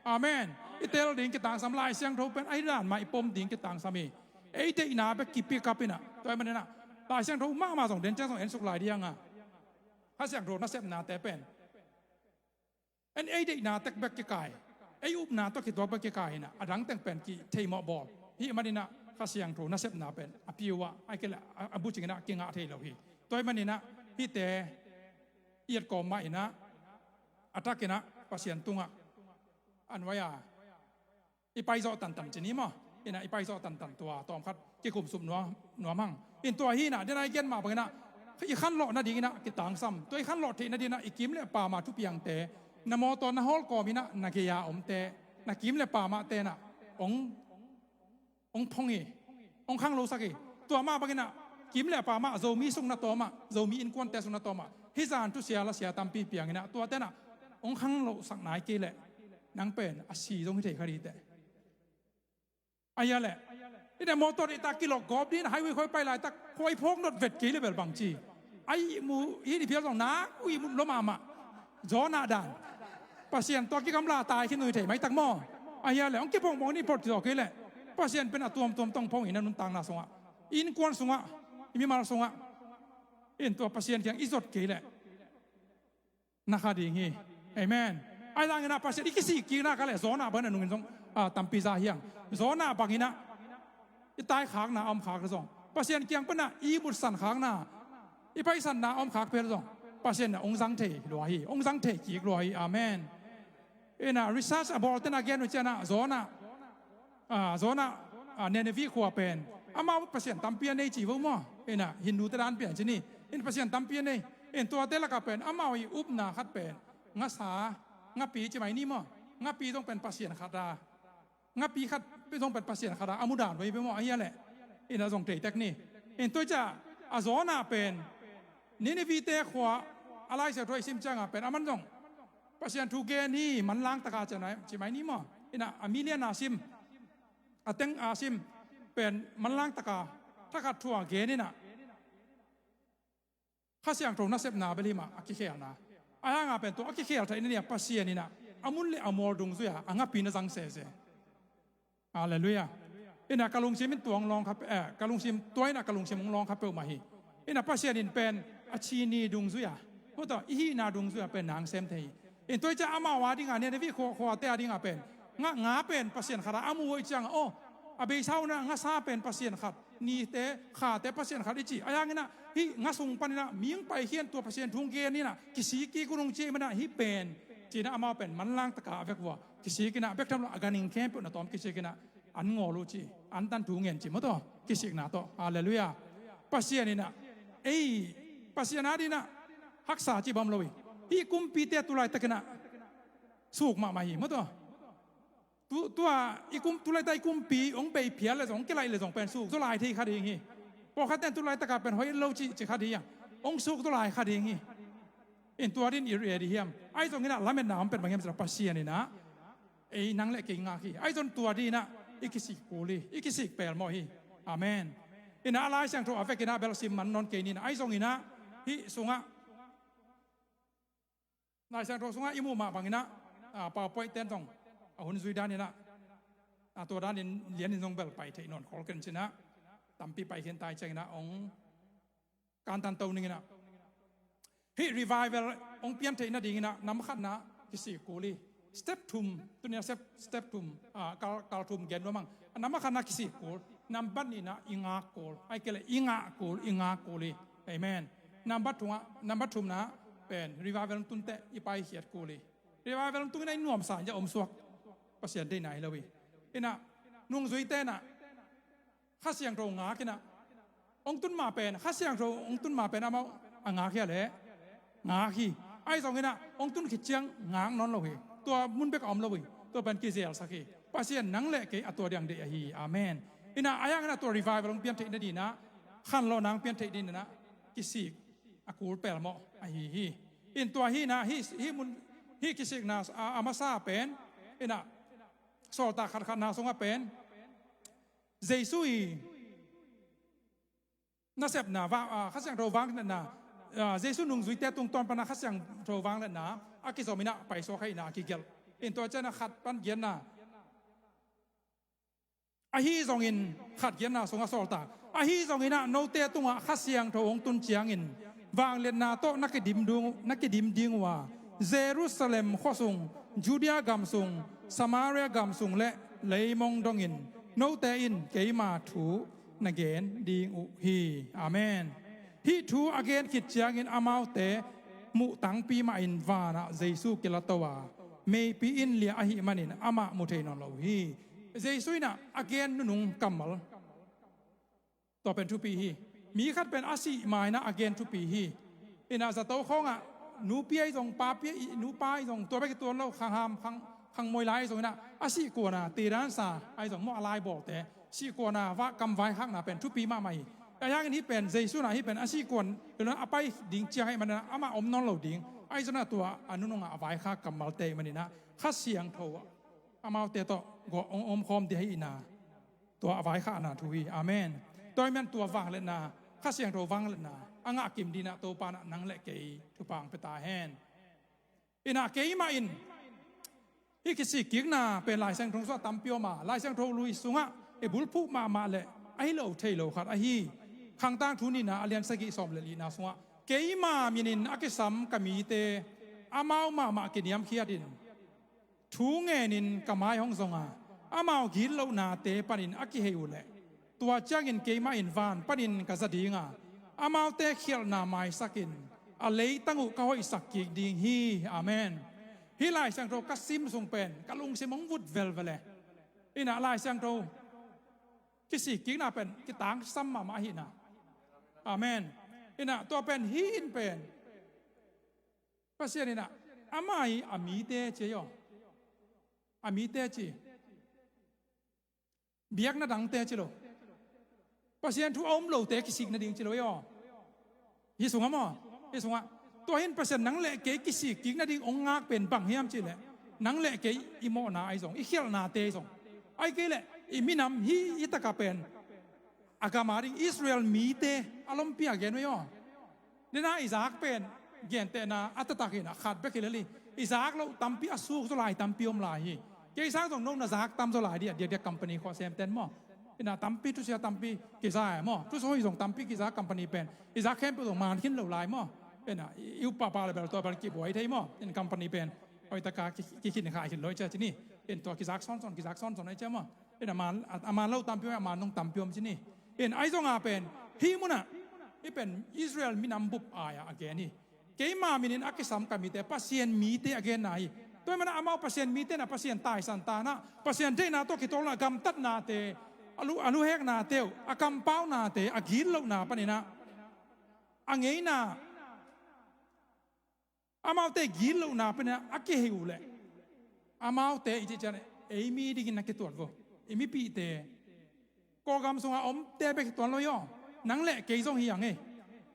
Amen. I tel ding kitangsam, Lai Siangtho pen ahi dan mah i pom ding kitangsam hi. Ei deihna bek ki pick up in ah. Tua ahih manin ah Lai Siangtho mahmah zong den ciang zong en suk lai ding a, Kha Siangtho nasepnate pen en ei deihna tek bek kikai, ei upna tawh kituak bek kikai in ah, a dang teng pen kithei mawh bawl. Hih manin ah Kha Siangtho nasepna pen a piu ah, ahih kei leh a, a bucing in ah kingah thei lo hi. Tua ahih manin ah hihte i et kawm mah in ah, a tak in ah Pasian tungah a nuai-a i paizawh tantan ci ni maw. In ah i paizawh tantan, tua tawmkhat kikum sup nuam, nuam hang. In tua hi in ah, den a i gen mah bangin ah i khanlawh nadingin ah kitangsam. Tua i khanlawh theih nadingin ah i kim le pam a thupiangte, na mawtaw na hawlkawm in ah na gei a omte, na kim le pam ah te in ah hong hong phong hi, hong khanglosak hi. Tua mah bangin ah kim le pam ah Zomi sung na tawm ah, Zomi innkuante sung na tawm ah hih zan thusia lasia tampi piang in ah tuate in ah hong khanglosak nai kei leh nang pen a si zong hi thei kha ding teh. Ahi a leh, i de mawtaw i tak kilawk gawp ding in ah highway khawng i pai laitak khua i phawk nawt vet kei leh bel bangci. A ihmu, i hih i phial zong nak uh ihmut lua mahmah. Jonah dan. Pasian tawh kigamla tai khin uh hi thei maitak maw? Ahi a leh hong kiphongphong in i phot zawk kei leh Pasian pen a tuamtuam tawh hong phong in a nuntakna sungah, innkuan sungah, i mimal sungah, in tua Pasian kiang i zot kei leh na kha ding hi. Amen. Ahi zongin ah Pasian i kisik kikna ka leh Jonah bangin a nungin zong, ah, tampi za hi hang. Jonah bangin ah i taikhakna a omkhak leh zong, Pasian kiang pan ah i ihmutsan khakna, i paisanna a omkhak pen zong Pasian in ah hong zang thei lua hi, hong zang thei kik lua hi. Amen. In ah research a bawlte in ah gen uh ciang ah Jonah, ah, Jonah, ah, Nineveh khua pen amau Pasian tampi a nei ci vo maw? In ah Hindu te dan pian ci ni. In Pasian tampi a nei. In tuate lakah pen amau i upna khat pen ngasa, ngapi ci mai ni maw? Ngapi zong pen pasian khat a, ngapi khat pen zong pen pasian khat a, a mudan uh hi peuhmah ahi a leh. In ah zong thei tek ni. In tua ciang a Jonah pen Nineveh te khua a Lai Siangtho i sim ciang a pen aman zong Pasian thu gen hi, manlang taka ci mai ni maw? In ah a million a sim, a teng a sim pen manlang taka thakhat thu a gen in ah Kha Siangtho nasepna bel hi mah a kikhelna. Ahi hang a pen tua a kikhel thei nading ah Pasian in ah a mun le a mual dungzui a a ngapi na zang sese. Halleluiah. In ah ka lungsim in tua hong lawng kha pe-, eh, ka lungsim tua in ah ka lungsim hong lawng kha peuhmah hi. In ah Pasian in pen a ci ni dungzui a, mawtaw i hihna dungzui a pen na hong sem thei hi. In tua ciang amau a ding a, Nineveh khua, khuate a ding a pen nga, nga pen pasian khat a a mu uh ciang a, aw, a beisa uh in ah ngasa pen pasian khat, nite, khate pasian khat i ci. Ahi hangin ah hih nga sung panin ah mi hong paikhia in tua Pasian thu hong gen in ah kisik kik uh nung ci ahih manin ah hih pen ci in ah amau pen manlang taka a vek uh a kisik in ah bek tham lo a ganhing khempeuh na tawm kisik in ah an ngawl uh ci, an tan thu ngen ci mawtaw kisikna tawh. Halleluiah. Pasian in ah ei, Pasian a ding in ah haksa ci bang om lo hi. Hih kumpite tu laitakin ah suk mahmah hi mawtaw. Tu, tua i kum, tu laitak i kumpi hong bei phial leh zong, hong kilaih leh zong pen suk zaw lai thei kha ding hi. Pawlkhatte in tu laitak a pen hoih lo ci, ci kha ding hi a, hong suk zaw lai kha ding hi. In tua ding in i ready hiam? Ahi zongin ah lametna om pen bang hiam cih leh Pasian in ah ei, nang le kei ngak hi. Ahi zong tua ding in ah i kisik kul hi, i kisik pelmawh hi. Amen. In ah a Lai Siangtho a vekin ah bel sim man nawn kei ni in ah, ahi zongin ah hih sungah Lai Siangtho sungah i muh mah bangin ah, ah, PowerPoint ten zong a hun zui danin ah, ah, tua danin lianin zong bel pai thei nawn khol ken ci in ah, tampi pai khin ta ahih ciangin ah hong kantan to ning in ah, hih revival hong pian theih nadingin ah nam khatna kisik kul hi. Step thum, tuni a step, step thum, ah, kal, kal thum gen nuam hang. Nam khatna kisik kul, nambat nihna i ngak kul, ahih kei leh i ngak kul, i ngak kul hi. Amen. Nambat thum ah, nambat thumna pen revival hong tun teh i paikhiat kul hi. Revival hong tun in ah i nuamsa in ah om suak, Pasian deihna hi lo hi. In ah nungzuite in ah Kha Siangtho ngak in ah hong tun ma pen, Kha Siangtho hong tun ma pen amau a ngak hi a leh ngak hi. Ahi zongin ah hong tun khit ciang ngak nawn lo hi. Tua mun bek a om lo hi. Tua pen kizelsak hi. Pasian nang le kei a tua ding deih ahi hi. Amen. In ah ahi hangin ah tua revival hong pian theih nadingin ah, khanlawhna hong pian theih dingin ah kisik a kul pelmawh ahi hi. In tua hi in ah hih, hih mun, hih kisikna a, a masa pen in ah Sawltak khatkhatna sungah pen Jesu i nasepna, va-, ah, Kha Siangtho vangliatna, ah, Jesu nungzuite tungtawn pan a Kha Siangtho vangliatna a kizom in ah paisuak ahihna a kigelh. In tua ciang ah khat pan giatna, ahi zongin khat giatna sungah Sawltak, ahi zongin ah note tungah Kha Siangtho hong tun ciangin vangliatna tawh na kidim dung, na kidim ding uh a, Jerusalem khuasung, Judea gamsung, Samaria gamsung le leimong dongin note in keima thu na gen ding uh hi. Amen. Hih thu a gen khit ciangin amaute muh tangpi mahin vanah Jesu kilato a, meipi inn liah ahih manin amah mu thei nawn lo uh hi. Jesu in ah a gen nunung kammal, tua pen thupi hi. Mi khat pen a sih ma-in ah a gen thupi hi. Inah zato khawngah nupi ahi zong, papi ahi, nupa ahi zong, tua bek hi tuan lo, khangham, khang, khangmoi lai ahi zong inah a sih kuanah tedansa ahi zong maw, a laibawlte sih kuanah va, kam vaikhakna pen thupi mahmah hi. Ahi hangin hih pen Jesu inah hih pen a sih kuan a pai ding ciang ahih manin ah amah om nawn lo ding, ahi zong inah tua a nunungah a vaikhak kammalte ahih manin ah Kha Siangtho amaute tawh guah om, omkhawm ding hi inah tua a vaikhakna thu hi. Amen. Tua ahih manin tua vangliatna, Kha Siangtho vangliatna a ngah kim ding inah Topa inah nang le kei thupha hong pia ta hen. Inah keimah in hih kisikkikna pen Lai Siangtho sungah tampi om a, Lai Siangtho lui sungah i bulphuh mahmah le ahi lo thei lo khat ahi Khang Tangthu nihna a lian sagih sawm le lina sungah, keima minin a kisam ka mite amau mahmah kiniamkhiatin thu ngenin ka mai hong zong a, amau gitlohnate panin a kihei uh leh, tua ciangin keimah in van panin ka za ding a, amaute khialhna maisakin a leitang uh ka hoihsak kik ding hi. Amen. Hih Lai Siangtho ka sim sung pen ka lungsim hong vut velvel e. Inah Lai Siangtho kisikkikna pen kitangsam mahmah ahihna. Amen. Inah tua pen hih in pen Pasian inah amah i a mite ci aw. A mite ci. Biakna dangte ci lo. Pasian thu a om lote kisik nading ci lo aw. Hih sungah maw? Hih sungah. Tua hi in Pasian nang le kei kisikkik nading hong ngak pen bang hiam cih leh, nang le kei i mawhna ahi zong, i khialhnate ahi zong, ahih kei leh i minam hih, hih takah pen a gam a ding Israel mite a lompi a gen uh hi aw. Dena Isaac pen gentehna a taktak hi inah khat bek hi lel hi. Isaac lo tampi a suk zaw lai tampi om lai hi. Kei sang zong no na zak tam zaw lai ding a, diakdiak company khua semten maw. Inah tampi thusia tampi kiza e maw. Thusia hoih zong tampi kiza company pen. Isaac khempeuh zong man khin lo lai maw. Inah i, i upapa le bel tua bel kibuai thei maw. In company pen hoih taka ki, ki, kikhin kha khin lo i cia ci ni. In tua kizak sawnsawn, kizak sawnsawn i cia maw. In a man, a, a man lo tampi om, a man zong tampi om ci ni. In ahi zong a pen hih munah hih pen Israel minam bup ai-ah a gen hi. Keima minin a kisam ka mite, Pasian mite a genna hi. Tua ahih manin amau Pasian mite inah Pasian taisan ta inah, Pasian deihna tawh kitawlna, gamtatnate, a lu, a luheknate uh, a kampaunate, a gitlohna panin ah a ngeina, amaute gitlohna panin ah a kihei uh leh, amaute i cih ciang ei mi dingin na kituat vo. I mipihte, Kawlgam sungah omte bek hi tuan lo hi aw. Nang le kei zong hi hang e.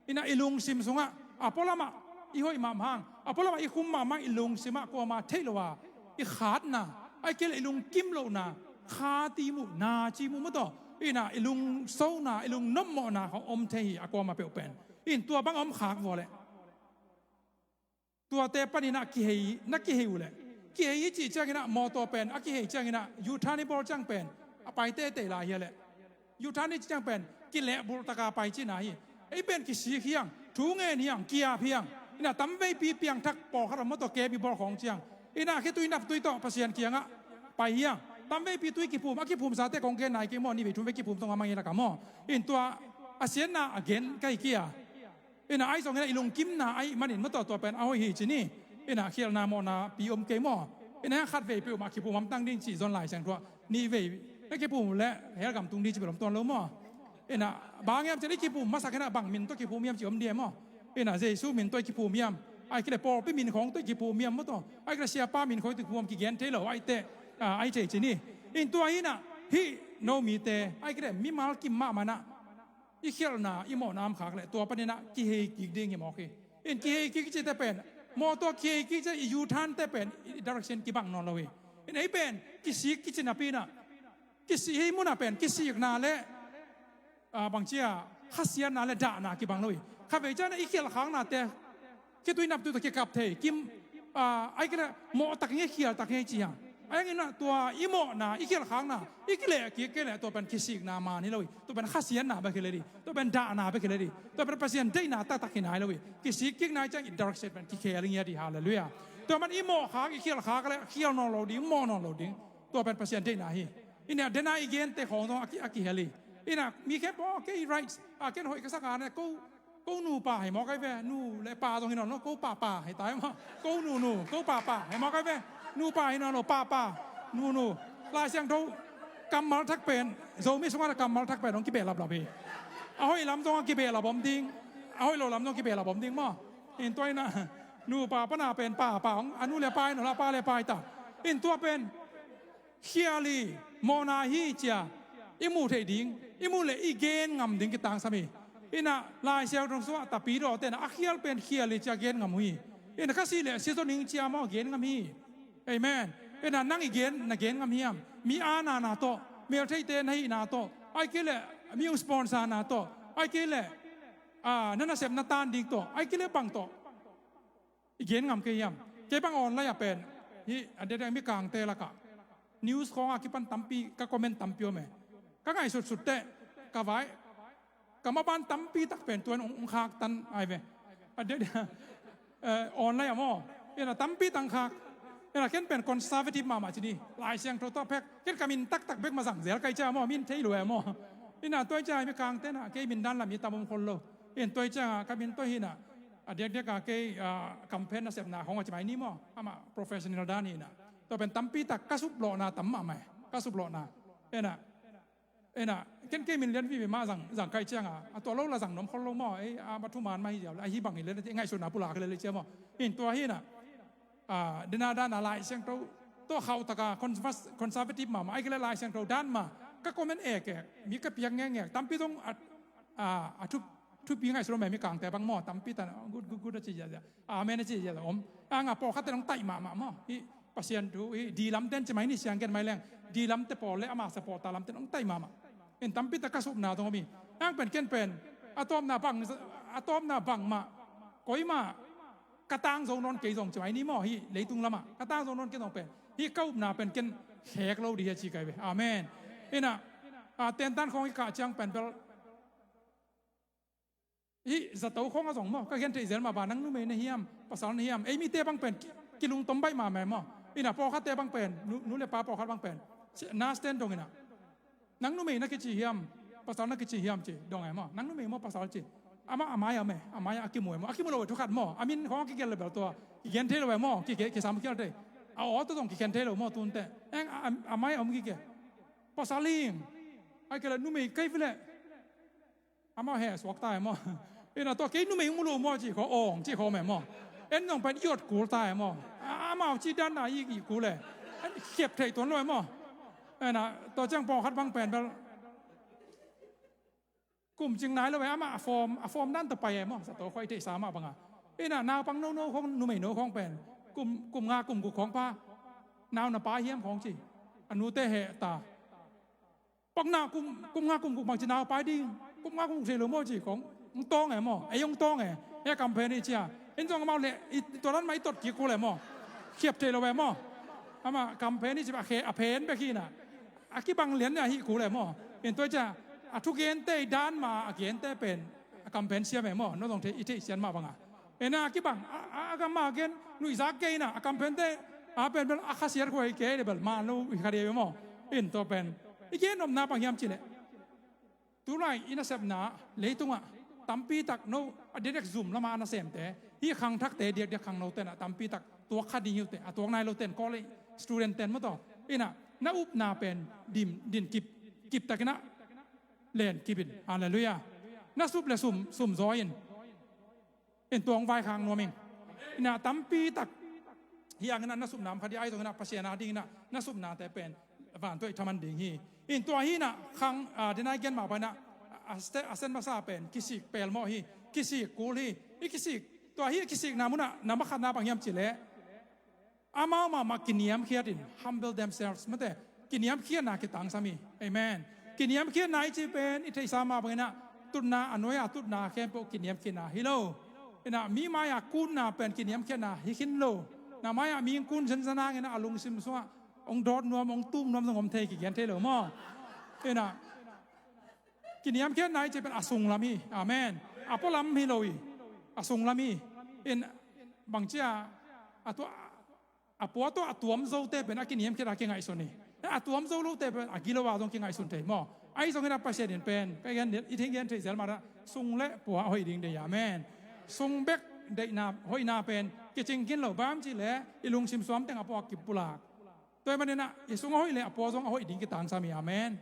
Inah i lungsim sungah a pualamah i hoih mahmah hang, a pualamah i khum mahmah hang, i lungsimah kuama theih lo a i khatna, ahih kei leh i lungkim lohna, kha ci mu, na ci mu maw taw, inah i lungsona, i lungnopmawhna khawng om thei hi a kuama peuh pen. In tua bang a om khak vua leh, tuate panin ah kihei, na kihei uh leh, kihei i cih ciangin ah mawtaw pen a kihei ciangin ah U-turn i bawl ciang pen a pai teitei lai hi a leh, U-turn i cih ciang pen kilehbulh taka pai cihna hi. Ei pen kisik hi hang, thu ngen hi hang, kiap hi hang. Inah tamveipi piangthak pawlkhat om maw taw, camp i bawl khawng ciang, inah khitui naptui tawh Pasian kiangah pai hi hang. Tamveipi tui kiphum, a kiphumsate kong genna hi kei maw, nihvei thumvei kiphum tawh a mang hi lakah maw. In tua a siatna a gen ka hi kei a. Inah ahi zongin ah i lungkimna ahih manin maw taw, tua pen a hoih hi ci ni. Inah khialhna mawhna pi om kei maw. Inah khatvei peuhmah kiphum hamtang ding cih zong Lai Siangtho ah, nihvei na kiphum uh leh hell gam tung ding ci bel om tuan lo maw. Inah bang hiam cih leh i kiphum masak inah bang min tawh kiphum hiam cih om ding e maw. Inah Jesu min tawh i kiphum hiam, ahih kei leh pawlpi min khawng tawh i kiphum hiam maw taw, ahih kei leh siapa min khawng tawh i kiphum hiam, kigen thei lo, ahih teh, ah, ahih thei ci ni. In tua hi inah hih no mite, ahih kei leh mimal kim mahmah inah i khialhna, i mawhna om khak leh tua panin ah kihei kik ding hi mawk hi. In kihei kik cihte pen, mawtaw kihei kik cih, i U-turn te pen i direction kibang nawn lo hi. In ei pen kisik kici napi inah, kisik, hih munah pen kisikna le, ah, bangci a, khasiatna le dahna kibang lo hi. Khatvei ciang inah i khialhkhaknate khitui naptui tawh kikap thei, kim, ah, ahih kei leh mawh tak hi ngei, khial tak hi ngei ci hang. Ahi hangin ah tua i mawhna, i khialhkhakna i kileh kik kei leh tua pen kisikna man hi lo hi. Tua pen khasiatna bek hi lel hi. Tua pen dahna bek hi lel hi. Tua pen Pasian deihna taktak hi nai lo hi. Kisik kikna ahih ciang i direction pen kikhel ngiat hi. Halleluiah. Tua man i mawhkhak, i khialhkhak leh khial nawn lo ding, mawh nawn lo ding. Tua pen Pasian deihna hi. Inah dena i gente khawng zong a ki, a kihel hi. Inah mi khempeuh, kei rights, a, ken hoih ka sak a ne, ko, ko nupa hei mawk ai ve, nu le pa zong hi nawn lo, ko papa hei ta hi maw. Ko nunu, ko papa hei mawk ai ve, nupa hi nawn lo, papa, nunu. Lai Siangtho kammal thak pen, Zomi sungah kammal thak pen hong kibehlaplap hi. A hoih lam zong a kibehlap om ding, a hoih lo lam zong kibehlap om ding maw. In tua in a nupa pana pen pa pa hong, a nu le pa in hong la, pa le pa hi ta. In tua pen khial hi, mawhna hi ci-a i muh theih ding, i muh leh i gen ngam ding kitangsam hi. In a Lai Siangtho sungah Tapidaw ten a khial pen khial hi ci-a gen ngam uh hi. In a ka sih leh si zaw ning ci-a maw gen ngam hi. Amen. In a nang i gen, na gen ngam hiam? Mi aana na tawh, meltheite na hihna tawh, ahih kei leh mi uh sponsor na tawh, ahih kei leh, ah, na nasepna tan ding tawh, ahih kei leh bang tawh i gen ngam kei hiam? Kei bang online ah pen, hih a diakdiak mikangte lakah news khawng a kipan tampi ka comment tampi om e. Ka ngaihsutsut teh ka vai, ka maban tampi tak pen tua in hong, hong khaktan ai ve. A diakdiak, eh, online ah maw, in a tampi tang khak. In a ken pen conservative mahmah ci ni, Lai Siangtho tawh phek, ken ka min taktak bek mah zang zel ka hih ciang maw, min thei lo e maw. In a tua hih ciang mikangte in a kei min dan lam hi tam om khol lo. In tua hih ciang a ka min tawh hi in a, a diakdiak a kei, ah, campaign nasepna khawng a ci mai ni maw, amah professional dan hi in a. Tua pen tampi tak ka suplawhna tam mahmah e, ka suplawhna. In a, in a, ken kei min lian vive mah zang, zang ka hih ciang a, a tua lo la zang nuam khol lo maw, ei, a, a thuman mah hi ziau le, a hi bang hi le, ngaihsutna pulak hi le, le cia maw. In tua hi in a, ah, dena dan a Lai Siangtho tawh khauh tak a conservas-, conservative mahmah, ahih kei leh Lai Siangtho dan mah ka comment ek ek, mi ka piak ngekngek, tampi zong a, a, a thup, thupi ngaihsut lo meh mikangte bang maw, tampi tan, good, good, good a ci ziahziah, amen a ci ziahziah om. A nga pawlkhat ten hong taih mahmah maw, hih Pasian thu, hih di lam ten ci mai ni, siang gen mai leng, di lamte pawl le a masa pawlta lamte hong taih mahmah. In tampi tak ka supna zong om hi. Ang pen ken pen, a tawpna bang, a tawpna bangmah, koimah ka tang zo nawn kei zong ci mai ni maw, hih leitung lamah ka tang zo nawn kei zong pen, hih ka upna pen ken khek lo ding hi a ci kai ve. Amen. In a, a, tentan khawng i kah ciang pen bel, hih zato khawng a zong maw, ka gen theih zel mah bang, nang numei na hiam, pasal na hiam, ei mite bang pen ki, kilungtom baih mahmah maw. In a pawlkhatte bang pen, nu, nu le pa pawlkhat bang pen, si, nurse ten dong in a, nang numei na kici hiam, pasal na kici hiam ci dong e maw, nang numei maw pasal ci. Amah a mai-ah om e, a mai-ah a kimu e maw, a kimu lo e thu khat maw, a min khawng a kigelh lo bel tua kigen thei lo e maw, ki, ki, kisam khial thei. A aw tawh zong kigen thei lo maw tun teh. Eng a, a, a mai-ah om kik e. Pasal hi ing, ahih kei leh numei kei ve leh. Amau heh suak ta e maw. In a tua kei numei hong mu lo maw ci khawng, awng ci khawng e maw. En zong pen i ot kul ta e maw. A, amau ci dan a i, i kul e. An khiap thei tuan lo e maw. In a tua ciang pawlkhat bang pen bel kum cing nai lo e, amah a form, a form dan tawh pai e maw. Zato khawng i theihsa mah bang a. In a naupang nono khawng, numei no khawng pen kum, kum nga kum guk khawng pha, nau na pai hiam khawng ci. A nute heh ta. Pakna kum, kum nga kum guk bang ci nau pai ding. Kum nga kum guk thei lo maw ci khawng. Hong tawng e maw. Ei hong tawng e. Ei a campaign hi cia. In zong amau leh, i tua dan mah i tot kik kul e maw. Khiap thei lo e maw. Amah campaign hi ci a khe, a phen bek hi in a. A kibang lian a hih kul e maw. In tua cia, a thugente i dan mah a gente pen a campaign siam e maw. No zong thei, i theih sian mah bang a. Ena kibang, a, a, a gam a gen, nuihzak kei na, a kam pente, a pen bel, a khasiat khuai kei le bel, man lo, i kha dei maw. In tua pen, i gen nopna bang hiam cih leh. Tulai, i nasepna, leitungah, tampi tak no, a diakdiak zum lama a nasemte, hih khangthakte, diakdiak khangnote na, tampi tak, tuak kha ding hi uh teh, a tuak nai lote, college student ten maw tawh. Ina, na upna pen, dim, din kip, kip takin a, len kip in. Halleluiah. Na sup le sum, sum zaw in. In tua hong vaikhak nuam ing. Ina tampi tak hi hangin a na supna om kha ding, ahi zongin a Pasian a dingin a na supnate pen vantuai thaman ding hi. In tua hi ina khang, a, dena i gen mah bangin a, a, a, a sen masa pen kisik pelmawh hi, kisik kul hi. I kisik, tua hi a kisikna munah na makhatna bang hiam cih leh amau mahmah kiniamkhiat in, humble themselves, mate, kiniamkhiatna kitangsam hi. Amen. Kiniamkhiatna i cih pen i theihsa mah bangin a tutna, a nuai-a tutna khempeuh kiniamkhiatna hi lo. Ina mi mai-a kutna pen kiniamkhiatna hi khin lo. Na mai-a mi hong kun zenzen hangin a lungsim sungah hong dawt nuam, hong tum nuam zong om thei, kigen thei lo maw. Ina kiniamkhiatna i cih pen a sunglam hi. Amen. A pualam hi lo hi. A sunglam hi. In bangci a, a tua, a pua tawh a tuam zote pen a kiniamkhiat a kingaihsun hi. A tuam zo lote pen a gilo a zong kingaihsun thei maw. Ahi zongin a Pasian in pen, ka gen, i thei gen thei zel mah a, sung le pua a hoih ding deih. Amen. Sung bek deihna, hoihna pen kicing khin lo, bang hiam cih leh i lungsim suam teng a pua kipulak. Tua ahih manin a i sung a hoih leh a pua zong a hoih ding kitangsam hi. Amen.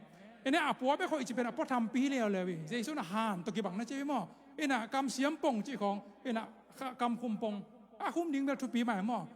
Ina a pua bek hoih cih pen a pua thampi hi leuleu hi. Jesu in a han tawh kibang na ci hi maw? Ina kamsiam pong cih khawng, ina ka-, kamkhum pong. A khum ding bel thupi mai maw?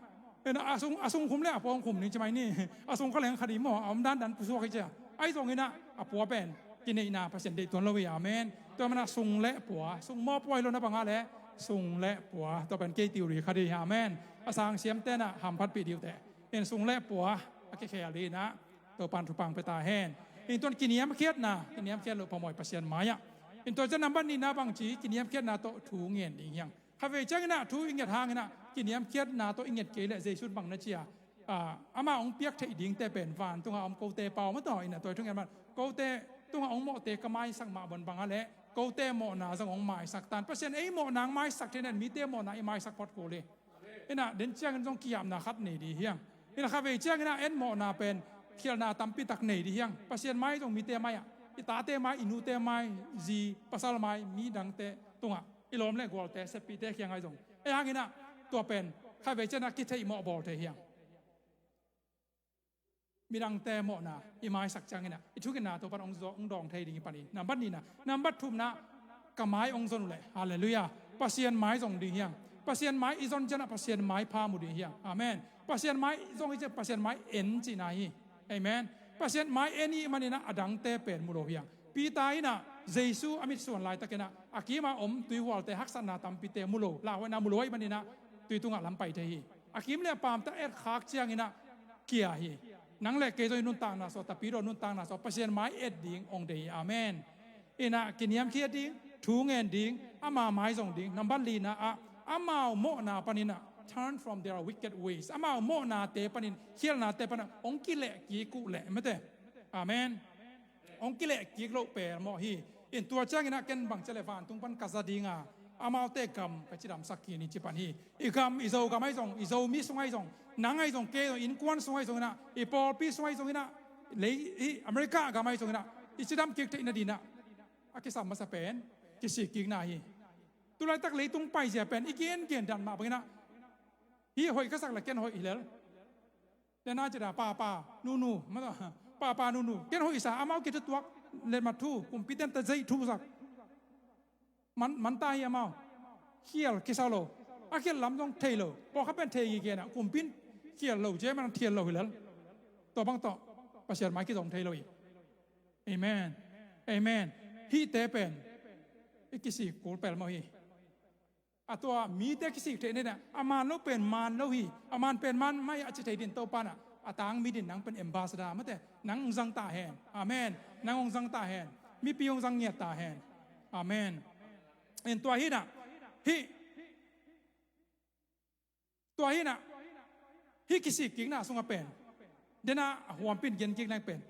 Ina a sung, a sung khum le a pua khum ding ci mai ni. A sung kha leng kha ding maw? A om dandan pusuak hi cia. Ahi zongin a pua pen kineihna Pasian deih tuan lo hi. Amen. Tua mana sung le pua, sung mawh pua hi lo na bangah le sung le pua, tua pen kei theory kha ding hi. Amen. A sangsiamte na hamphatpih ding uh teh. In sung le pua a kikhel ding ina Topan thupha pia ta hen. In tuan kiniamkhiatna, kiniamkhiat loh phamawh hi Pasian mai-ah. In tua ciang nambat nihna bangci, kiniamkhiatna tawh thu ngen ding hi hang. Khatvei ciangin a thu i nget hangin a kiniamkhiatna tawh i nget kei leh Jesu in bang na ci a, a, amah hong piak theih dingte pen vantungah om kote pau mah tawh, ina tua thu ngen mah, kote tungah hong mawhte ka maisak mah bang bangah leh kote mawhna zong hong maisak ta in. Pasian ei mawhna hong maisak thei na in mite mawhna i maisak phot kul hi. Ina den ciangin zong ki-apna khat nei ding hi hang. Ina khatvei ciangin a en mawhna pen khialhna tampi tak nei ding hi hang. Pasian mai zong mite mai-ah, i tate mai, i nute mai, zi pasal mai, midangte tungah, i lawm le gualte, seppihte kiangah zong, ei hangin a tua pen khatvei ciangin a kitheih mawh bawl thei hi hang. Midangte mawhna i maisak ciangin a i thungetna Topan hong zo-, hong dawng thei ding hi pan hi. Nambat nihna, nambat thumna, ka mai hong zon uh leh. Halleluiah. Pasian mai zong ding hi hang. Pasian mai i zon ciangin a Pasian mai pha mu ding hi hang. Amen. Pasian mai zong i ciang Pasian mai en cihna hi. Amen. Pasian mai en i hih manin a adangte pen mu lo hi hang. Peter in a Jesu a mitsuan laitakin a a kimah om tuihualte haksatna tampite mu lo, lauhuaina mu lo ahih manin a tui tungah lam pai thei hi. A kim le a pamte et khak ciangin a kia hi. Nang le kei zong i nuntakna sung, tapidaw nuntakna sung Pasian mai et ding hong deih hi. Amen. Ina kiniamkhiat ding, thu ngen ding, ama mai zong ding. Nambat lina ah amau mawhna panin a turn from their wicked ways. Amau mawhnate panin, khialhnate panin a hong kileh kik uh leh mate. Amen. Hong kileh kik loh pelmawh hi. In tua ciangin a ken bang ci leh vantung pan ka za ding a, amaute gam ka cidamsak kik ni ci pan hi. I gam, i Zogam ahi zong, i Zomi sung ahi zong, nang ahi zong, kei zong, innkuan sung ahi zongin a, i pawlpi sung ahi zongin a, lei, i America gam ahi zongin a i cidam kik theih nadingin a a kisam masa pen kisik kikna hi. Tulaitak leitung paizia pen i gengen dan mah bangin a, hih hoih ka sak leh ken hoih hi lel. Nena cita papa nunu, mata papa nunu, ken hoihsa, amau kithutuak letmat thu, kumpiten ta zeih thusak. Man, man ta hi amau. Khial kisa lo. A khial lam zong thei lo. Pawlkhat pen thei gige na, kumpin khial lo, cia man thial lo hi lel. Tua bang tawh Pasian mai kizom thei lo hi. Amen. Amen. Hihte pen i kisik kul pelmawh hi. A tua mite kisik theih nadingin a man lo pen man lo hi. A man pen man mai a ci thei dingin Topa in a, a tang mi dingin nang pen ambassador mate, nang hong zang ta hen. Amen. Nang hong zang ta hen. Mipi hong zang ngiat ta hen. Amen. In tua hi na, hih, tua hi na, hih kisik kikna sungah pen, dena a huampin gen kikna pen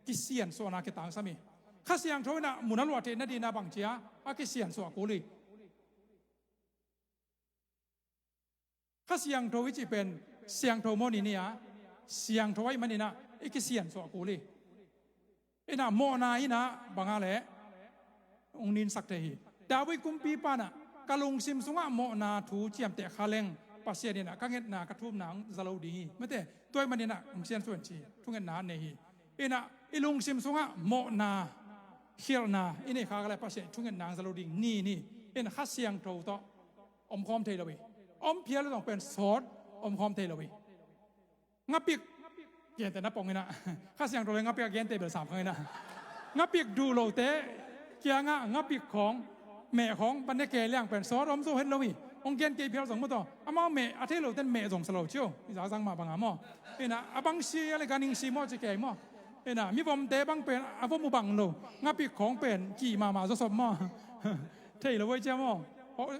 kisiansuahna kitangsam hi. Kha Siangtho in a mun a luah theih nadingin a bang cia a kisiansuah kul hi. Kha Siangtho i cih pen siangtho mawh ni ni a, siangtho ahih manin a i kisiansuah kul hi. Ina mawhna in a bangah leh hong ninsak thei hi. David kumpipa in a, ka lungsim sungah mawhna thu ciamteh kha leng Pasian in a ka ngetna ka thumna hong za lo ding hi. Mate, tua ahih manin a hong siansuah in ci, thungetna nei hi. Ina i lungsim sungah mawhna, khialhna i neih khak leh Pasian thungetna hong za lo ding ni ni. Ina Kha Siangtho tawh omkhawm thei lo hi. Om phial lo zong pen sawt omkhawm thei lo hi. Ngapik, gente na pong ina. Kha Siangtho le ngapik a gente bel sam khang ina. Ngapik duh lote kiangah ngapik khawng, meh khawng pan ne kei liang pen sawt om zo het lo hi. Hong gen kei phial zong maw tawh, amau meh a thei loten meh zong sa lo cio. I zakzang mah bangah maw. Ina a bang si a le ganing si maw ci kei maw. Ina mivomte bang pen a vom uh bang lo. Ngapik khawng pen kih mahmah zawsop maw. Thei lo voi cia maw.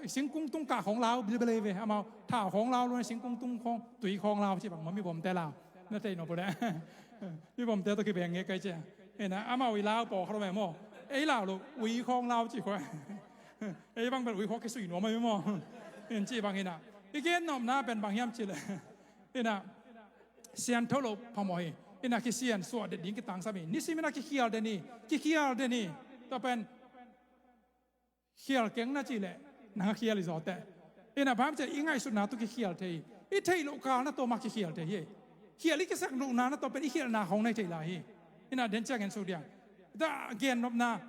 Singkung tung kah khawng lau bilbelei ve amau. Thau khawng lau lo, singkung tung khawng, tui khawng lau ci bang maw, mivomte lau. Na thei nop uh leh. Mivomte tawh kibeng nge kai cia. Ina amau i lau paw kha lo meh maw. Ei lau lo ui khawng lau ci khawng. Ei bang pen ui khawng kisui nuam mah maw. In ci bang ina i gen nopna pen bang hiam ci leh, ina siangtho lo phamawh hi. Ina kisiansuah det ding kitangsam hi. Nisim ina kikhial den hi. Kikhial den hi. Tua pen khial keng na cih leh nang a khial hi zaw teh. Ina bang ci leh i ngaihsutna tawh kikhial thei hi. I theih loh kalna tawh mah kikhial thei hi. Khial i kisak lohna na tawh pen i khialhna khawng na hi thei lai hi. Ina den ciang en suk diang. Tua gennopna,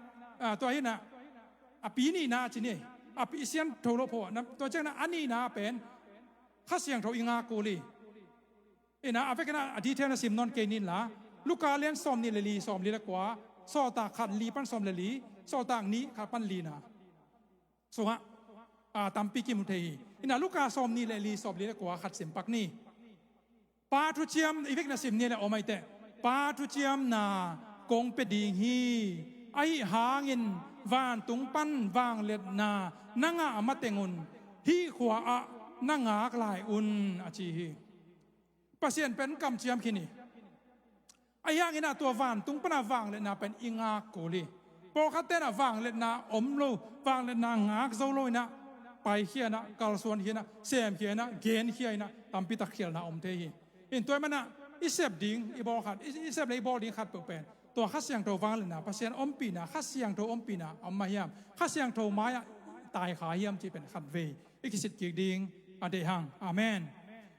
ah, tua hi na, a pi nihna ci ni, a pi siangtho lo pho, na, tua ciangin a nihna pen Kha Siangtho i ngak kul hi. Ina, a vekin a detail na sim nawn kei ning la, Luka lian sawmnih le li, sawmli le kua, Sawltak khat li pan sawm le li, Sawltak nih khat pan lina sungah, ah, tampi kimu thei hi. Ina, Luka sawmnih le li, sawmli le kua khat sim pak ni. Pa thuciam, i vekna sim ni le om ai teh. Pa thuciamna kong pia ding hi. Ahi hangin vantung pan vangliatna na ngah mateng un hih khua ah na ngak lai un, a ci hi. Pasian pen kamciam khin hi. Ahi hangin ah tua vantung pana vangliatna pen i ngak kul hi. Pawlkhatte in ah vangliatna om lo, vangliatna ngak zo lo in ah, paikhia in ah, kalsuankhia in ah, semkhia in ah, genkhia in ah, tampi tak khialna om thei hi. In tua ahih manin ah i sep ding, i bawl khat, i, i sep le i bawl ding khat peuh pen tua Kha Siangtho vangliatna, Pasian ompihna, Kha Siangtho ompihna a om mah hiam, Kha Siangtho mai-ah taikha hiam cih pen khatvei i kisit kik ding a deih hang. Amen.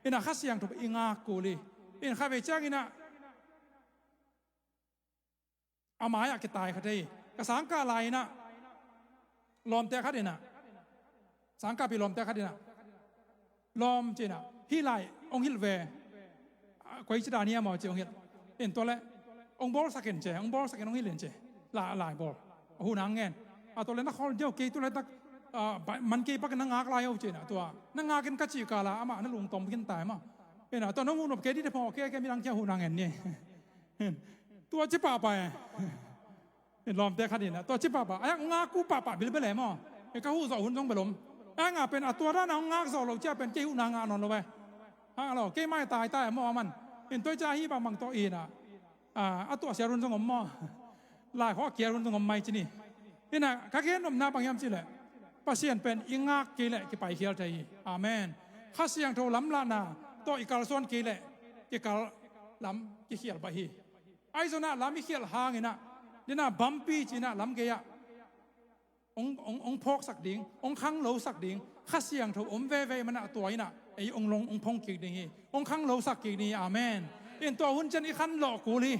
In ah Kha Siangtho i ngak kul hi. In khatvei ciangin ah a mai-ah kitaikha thei hi. Ka sangkah lai in ah lawmte khat in ah, sangkahpih lawmte khat in ah, lawm ci in ah, hih lai hong hilh ve. Ah, koi ci dan hiam aw ci hong hilh. In tua leh hong bawlsak in ci, hong bawlsak in hong hilh in ci. La, lai bawl. A hun hong ngen. A tua leh na khol diau, kei tu laitak, ah, ba-, man kei pak in na ngak lai aw ci in ah, tua na ngak in ka cih kal ah amah na lungtom khin ta hi maw. In ah tua nong huh nop kei dih teh phaw, kei, kei midang kiang hun hong ngen ni. Tua ci pahpah e. Lawmte khat in ah tua ci pahpah, a, ngak uh pahpah bilbel e maw. Ka huh zawh hun zong bel om. A, ngak pen a tua dan a hong ngak zawh loh ciang pen kei huhna ngah nawn lo ve. Hang lo, kei mai taitai maw a man. In tua ciang hih bangbang tawh in ah, a, a tuahsiat hun zong om maw. Laikhawng a kiat hun zong om mai ci ni. In ah ka gennopna bang hiam cih leh, Pasian pen i ngak kei leh kipaikhia thei hi. Amen. Kha Siangtho lamlahna tawh i kalsuan kei leh kikal lam kikhial baih hi. Ahi zongin ah lam i khialh hangin ah, den ah bampi ci in ah lam gei-ah hong, hong, hong phawksak ding, hong khanglosak ding Kha Siangtho om veve ahih manin ah tua in ah ei hong long, hong phong kik ding hi, hong khanglosak kik ding hi. Amen. In tua hun ciang i khanlawh kul hi.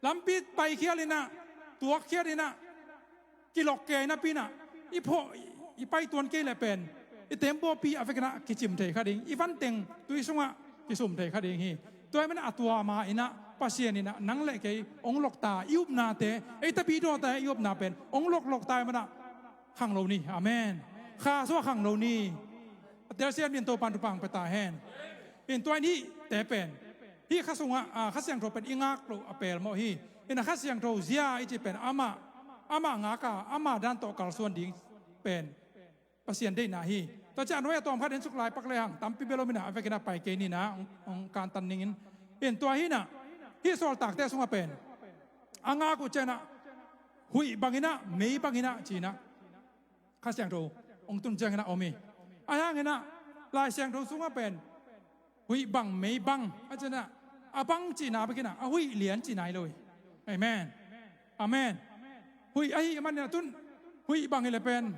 Lampi paikhial in ah, tuakkhiat in ah, kilawk kei napi in ah, i phawk, i paituan kei leh pen i tembaw pi a vekin ah kicim thei kha ding, i vanteng tui sungah kisum thei kha ding hi. Tua ahih manin ah a tua ma in ah Pasian in ah nang le kei hong lawk ta, i upnate, ei tapidawte i upna pen hong lawklawk ta ahih manin ah khanglo ni. Amen. Kha sungah khanglo ni. A telsiam dingin Topa'n thupha hong pia ta hen. In tua in hihte pen, hih kha sungah, ah, Kha Siangtho pen i ngak loh a pelmawh hi. In ah Kha Siangtho zia i cih pen amah, amah ngak a, amah dan tawh kalsuan ding pen Pasian deihna hi. Tua ciang a nuai a tawm khat en suk lai pak lehang tampi bel om in ah, a vekin ah pai kei ni in ah, hong, hong kantan ning in. In tua hi in ah, hih Sawltakte sungah pen a ngak uh ciang ah, huih bang in ah, mei bang in ah ci in ah Kha Siangtho hong tun ciangin ah om hi. Ahi hangin ah Lai Siangtho sungah pen huih bang, mei bang a cihna, a bang cihna bek in ah, a huih lian cihna hi lo hi. Amen. Amen. Huih ahih manin ah tun huih bang hi leh pen,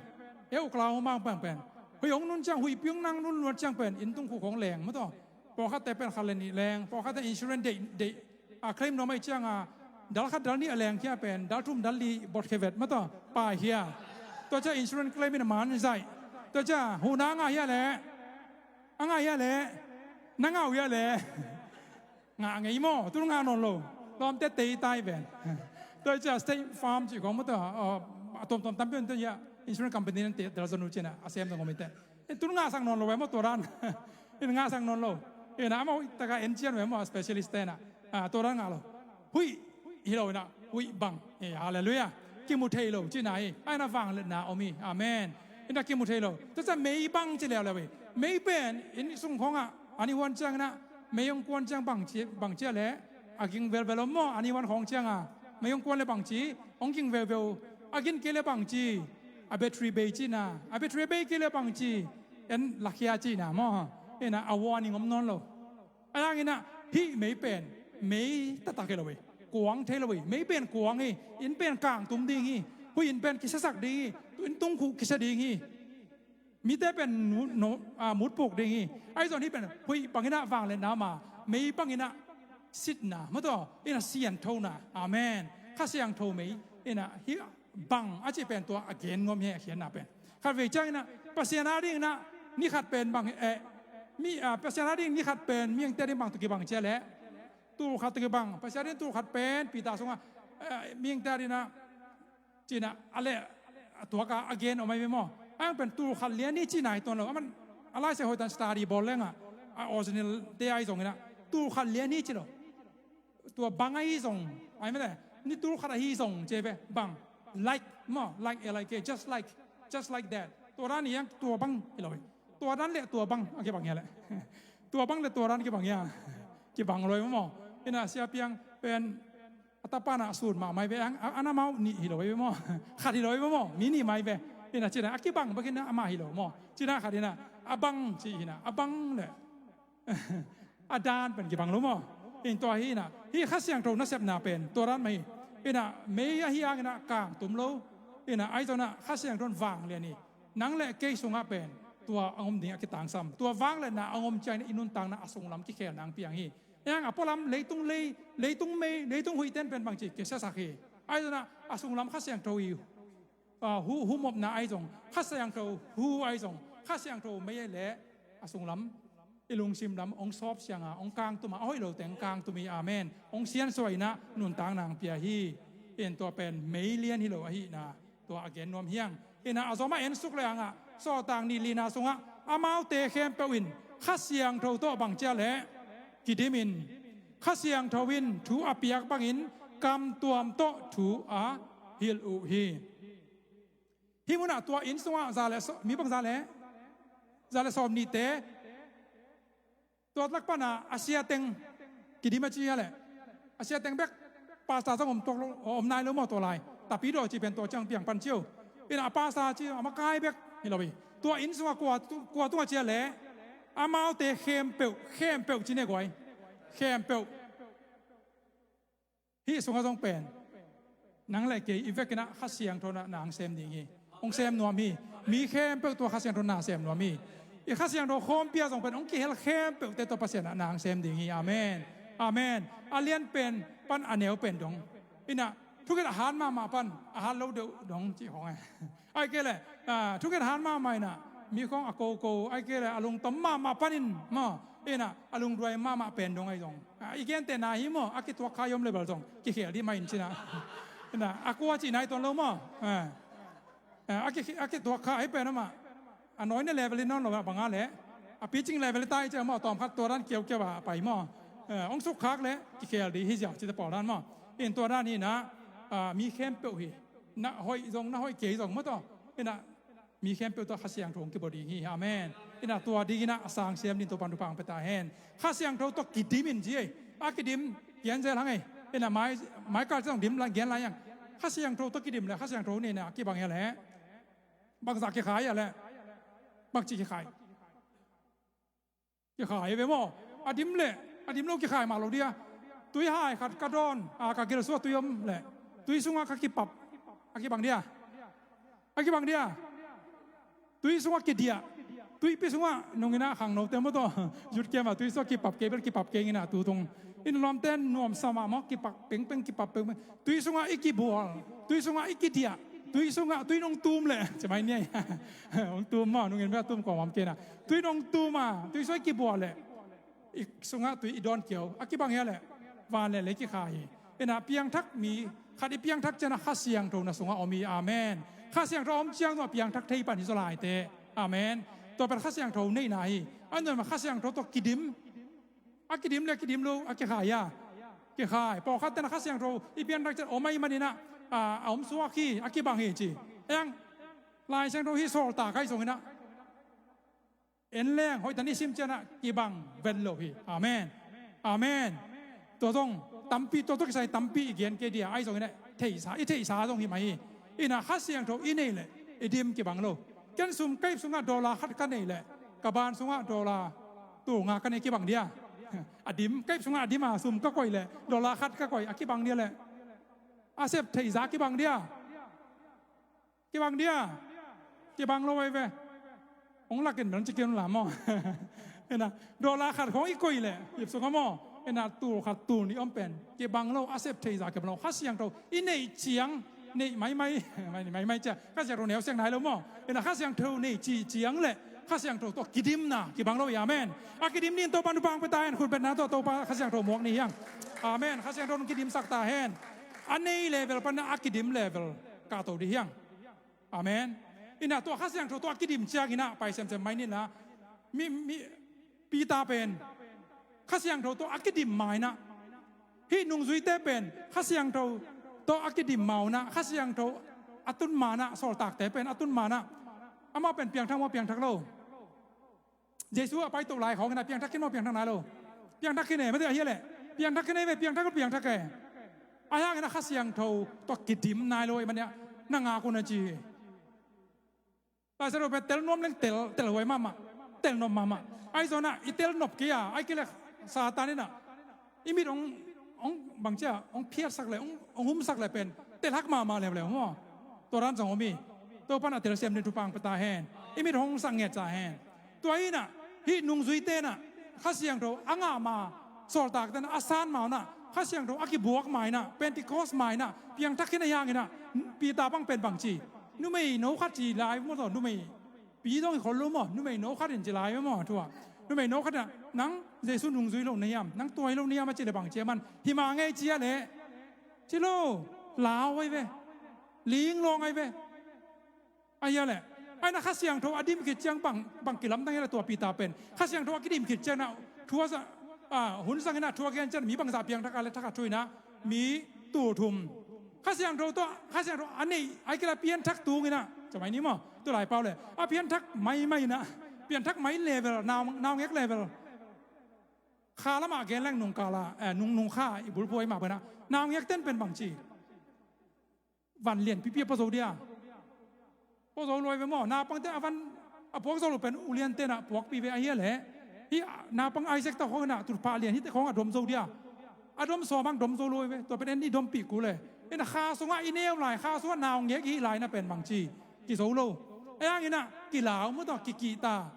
e, Oklahoma bang pen huih hong nun ciang, huihpi hong nang nun luat ciang pen inn tung khuh khawng leng maw taw. Pawlkhatte pen khat le nih leng, pawlkhatte insurance deih, deih, a, claim nuam ahih ciangin dal khat dal nih a lengkhia pen dal thum dal li botkhia vet maw taw, paikhia. Tua ciang insurance claim in a man zaih. Tua ciang huhna a ngah hia leh, a ngah hia leh, na ngah uh hia leh. Ngah ngei maw, tu ngah nawn lo. Lawmte teitai ven. Tua ciang State Farm cih khawng maw taw, a, a tuamtuam tampi om tua ciang insurance company nante dal zon uh ci in ah a sem zong om hi teh. In tu ngahsak nawn lo ve maw tua dan. In ngahsak nawn lo. In ah amau taka en cian ve maw, specialist te in ah, a, tua dan ngah lo. Huih hi lo in ah, huih bang. E, halleluiah. Kimu thei lo cihna hi. Ahi in ah vangliatna om hi. Amen. In ah kimu thei lo. Tua ciang mei bang ci leuleu hi. Mei pen inn sung khawngah a ni huan ciangin ah, mei hong kuan ciang bang ci, bang ci a leh, a ging velvel om maw, a ni huan khawng ciangin mei hong kuan leh bang ci, hong ging veuveu. A gin kei leh bang ci, a battery bei cihna, a battery bei kei leh bang ci, en lakhia cihna maw. In ah a warning om nawn lo. Ahi hangin ah hih mei pen mei taktak hi lo hi. Kuang thei lo hi. Mei pen kuang hi. Inn pen kangtum ding hi. Huih inn pen kisiasak ding hi. Inn tung khuh kisia ding hi. Mite pen nu-, no, a, mutpuk ding hi. Ahi zongin hih pen huih bang in ah vangliatna om a, mei bang in ah sitna maw taw, in ah sianthona. Amen. Kha Siangtho mei, ina, hi bang a cih pen tua a gen nuam hi, a khiatna pen. Khatvei ciang ina, Pasian a ding ina, ni khat pen bang, eh, mi, ah, Pasian a ding ni khat pen mihingte a ding bang tawh kibang ci a leh, tul khat tawh kibang, Pasian a ding tul khat pen Peter sungah, eh, mihingte a ding ina, ci ina, a leh, a tuak a, a gen om ahi ve maw. A hang pen tul khat lian hi ci nai tuan lo. A man, a Lai Siangtho hoih tan study bawl leng a, a original te ahi zong ina, tul khat lian hi ci lo. Tua bang ahi zong, ai mete, ni tul khat ahi zong, ci ve, bang, like, maw, like, L I K, just like, just like that. Tua dan hi hang, tua bang hi lo hi. Tua dan leh tua bang a kibang hi a leh. Tua bang leh tua dan kibang hi a. Kibang lo hi maw. Ina, Sia Piang pen, a tapa na sun mahmah hi ve, a, a, a na mau nih hi lo hi maw. Khat hi lo hi maw, mi nih mah hi ve. Ina, ci ina, a kibang bek ina, amah hi lo maw. Ci ina, khat ina, a bang ci ina, a bang leh a dan pen kibang lo maw. Ina, tua hi ina, hih Kha Siangtho nasepna pen tua dan mah hi. Ina, mei ahi hang ina kang tum lo. Ina, ahi zong ina Kha Siangtho in vanglian hi. Nang leh kei sungah pen tua a om ding a kitangsam. Tua vangliatna a om ciang ina i nuntakna a sunglam kikhel nang piang hi. Ahi hang a pualam leitung lei, leitung mei, leitung huihte in pen bangci kisiasak hi. Ahi zong ina a sunglam Kha Siangtho hi. Ah, hu, humopna ahi zong, Kha Siangtho hu ahi zong, Kha Siangtho mei ahi leh a sunglam, i lungsim lam hong sawp siang a, hong kangtum a, a hoih lo teng kangtum hi, amen. Hong siansuah ina nuntak nang pia hi. Ina, tua pen mei lian hi lo ahihna tua a gen nuam hi hang. Ina, a zom a ensuk lehang a, Sawltak Ni lina sungah, amaute khempeuh in Kha Siangtho tawh bang ci a leh kidim in, Kha Siangtho in thu a piak bangin kam tuam tawh thu a hilh uh hi. Hih munah tua inn sungah za le saw-, mi bang za le, za le sawm nihte, tua lak pana a sia teng kidim a ci a leh, a sia teng bek, pastor zong om tuak lo, om nai lo maw tua lai. Tapidaw ci pen tua ciang piang pan ci uh. Ina, a pastor ci a makai bek hi lo hi. Tua inn sungah kua, kua tung a ci a leh, amaute khempeuh, khempeuh ci ne guai. Khempeuh. Hih sungah zong pen, nang leh kei i vekin a Kha Siangtho in a na hong sem ding hi. Hong sem nuam hi. Mi khempeuh tua Kha Siangtho in a na sem nuam hi. I Kha Siangtho khawmpi ah zong pen hong kihel khempeuhte tawh Pasian in a na hong sem ding hi. Amen. Amen. A lian pen pan a neu pen dong. Ina, thukhen a hat mahmah pan a hat lo deuh dong cih khawng e. Ahih kei leh, ah, thukhen hat mahmah ina, mi khawng a koko, ahih kei leh a lungtom mahmah panin maw, ina, a lungduai mahmah pen dong ahi zong, ah, i gentehna hi maw, a kituak kha i om leh bel zong kikhel dih mah in ci ina. Ina, a kua cihna hi tuan lo maw. Ah. Ah, a ki, a kituak kha ahi pen amah, a nawina level in nawn lo a bang a leh, a pitching level in tai ciang maw, tawm khat tua dan kiaukiau a pai maw. Ah, hong sukkhak leh kikhel dih hi ziau cihte pawl dan maw. Ina, tua dan hi ina, ah, mi khempeuh hi. Na hoih zong, na hoih kei zong maw tawh. Ina, mi khempeuh tawh Kha Siangtho hong kibawl ding hi. Amen. Ina, tua ding ina a sang siam ding Topa'n thupha hong pia ta hen. Kha Siangtho tawh kidim in ci ei. A kidim, gen zel hang ei. Ina, mai, mai kal zong dim la, gen lai hang. Kha Siangtho tawh kidim leh, Kha Siangtho nei ina kibang hi a leh, bangzah kikhai a leh, bangci kikhai. Kikhai ve maw. A dim leh, a dim lo kikhai mah lo dia. Tui hai khat ka dawn, a, ka gilsua tui om leh, tui sungah ka kipap. A kibang dia. A kibang dia. Tui sungah kidiah. Tuipi sungah nung ina khangnote maw tawh. Youth camp ah tui sungah kipap kei bel kipap kei ina tu tung. Inn lawmte nuamsa mahmah kipap pengpeng, kipap pengpeng. Tui sungah i kibual, tui sungah i kidiah, tui sungah tui nong tum leh, ci mai ni ei. Hong tum maw, nungin bek a tum kawm om kei na. Tui nong tum a, tui sungah i kibual leh, i sungah tui i dawn kiau, a kibang hi a leh, van leh lei kikhai hi. Ina, piangthak mi khat i piangthak ciang a Kha Siangtho na sungah om hi. Amen. Kha Siangtho om ciang zong a piangthak thei pan hi zaw laite. Amen. Tua pen Kha Siangtho neihna hi. A nuam a Kha Siangtho tawh kidim. A kidim leh kidim lo, a kikhai a. Kikhai. Pawlkhatte in a Kha Siangtho i piangthak ciang om ahih manin a, a, a om suak hi, a kibang hi ci. Eng, Lai Siangtho hih Sawltak ahi zong ina, en leng hoih tan i sim ciang a kibang vet lo hi. Amen. Amen. Tua zong tampi, tua tawh kisai tampi i gen kei dia, ahi zong ina, theihsa, i theihsa zong hi mah hi. Ina, Kha Siangtho i neih leh i dim kibang lo. Ken sum ka ip sungah dollar khat ka neih leh, ka ban sungah dollar tul nga ka neih, kibang dia. A dim, ka ip sungah a dim a sum ka koih leh, dollar khat ka koih, a kibang dia leh. A sep theihsa kibang dia. Kibang dia. Kibang lo ahi ve. Hong lakin bel hong ci kei un la maw. Ina, dollar khat khawng i koih leh, ip sung a maw, ina, tul khat tul nih om pen kibang lo, a sep thei zah kibang lo. Kha Siangtho i neih ciang, neih maimai, maimai cia, Kha Siangtho neu siang nai lo maw. Ina, Kha Siangtho neih ci ciang leh Kha Siangtho tawh kidimna kibang lo hi. Amen. A kidim ni in Topa thupha pia ta hen. Khut betna tawh Topa Kha Siangtho muak ni hiang. Amen. Kha Siangtho nong kidimsak ta hen. A nei level pan a kidim level kahto dih hiang. Amen. Ina, tua Kha Siangtho tawh a kidim ciang ina, pai semsem mai ni ina, mi, mi, Peter pen Kha Siangtho tawh a kidim ma ina, hih nungzuite pen Kha Siangtho tawh a kidim ma ina, Kha Siangtho a tun ma ina, sawltakte pen a tun ma ina, amau pen piangthak maw, piangthak lo? Jesu a paito lai khawng ina piangthak khin maw, piangthak nai lo? Piangthak khin e, mate, a hia leh? Piangthak khin e ve, piangthak, piangthak e. A hiang ina Kha Siangtho tawh kidim nai lo, i man ina, na ngak un a ci hi. Lai Siangtho pen tel nuam leng tel, tel huai mahmah, tel nuam mahmah. Ahi zongin ah i tel nop kei a, ahih kei leh Satan in ah i mit hong, hong bangci a, hong phiatsak leh, hong, hong humsak leh pen tel hak mahmah leuleu maw. Tua dan zong om hi. Topa'n a telsiam ding thupha hong pia ta hen. I mit hong sak ngetsa hen. Tua hi in ah, hih nungzuite in ah Kha Siangtho a ngah ma, sawltakte in ah a san ma un ah Kha Siangtho a kibuak ma in ah, Pentecost ma in ah, piangthak khin a hiang in ah, Peter bang pen bangci, numeino khat ci lai maw, tua numei pi zong hi khol lo maw, numeino khat in ci lai maw, tua numeino khat in ah, nang Jesu nungzui lo na hiam, nang tua hi lo na hiam a cih leh bang ci a, aman hi ma ngei ci a leh, ci lo, lau ahi ve, linglawng ahi ve. Ahi a leh, ahi in ah Kha Siangtho a dim khit ciang bang, bang kilamdang hiam leh tua Peter pen, Kha Siangtho a kidim khit ciang in ah, thu a za, a, hun zang in ah thu a gen ciang mi bangzah piangthak a leh, thakhat thu in ah mi tul thum. Kha Siangtho tawh, Kha Siangtho a neih, ahih kei leh a pianthak tung in ah, ci mai ni maw, tu lai pau leh, a pianthak maimai in ah, pianthak mai level, nau, naungek level. Kha lamah gen leng nungkal a, eh, nung, nungkha i bulphuh ahih mah bangin ah, naungekte in pen bangci, van lianpipi a pua zo dia. Pua zo lo hi ve maw. Naupangte a van a puak zo lo pen uliante in ah puakpih ve, ahi a leh, hih naupang Isaac tawh khawng in ah tutphah lian hihte khawng a dom zo dia. A dom sawm hang dom zo lo hi ve. Tua pen en i dompih kul e. In ah kha sungah i neu lai, kha sungah naungek i hih lai in ah pen bangci, kizo lo. Ahi hangin ah kilau maw, tua kikihta,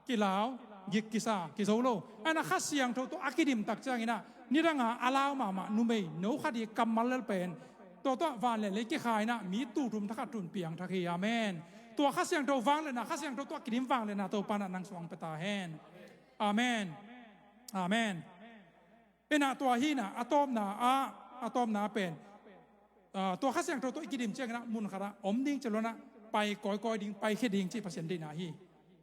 kilau, gik kisa, kizo lo. Ahi in ah Kha Siangtho tawh a kidim tak ciangin ah, nidang a a lau mahmah numeino khat i kammal lel pen, tua tawh van leh lei kikha in ah mi tul thum, thakhat thu in piangthak hi. Amen. Tua Kha Siangtho vangliatna, Kha Siangtho tawh a kidim vangliatna Topa'n ah nang sung hong pia ta hen. Amen. Amen. In ah tua hi in ah, a tawpna ah, a tawpna pen, ah, tua Kha Siangtho tawh i kidim ciangin ah mun khat ah om ding ci lo in ah, pai kawikawi ding, paikhia ding cih Pasian deihna hi.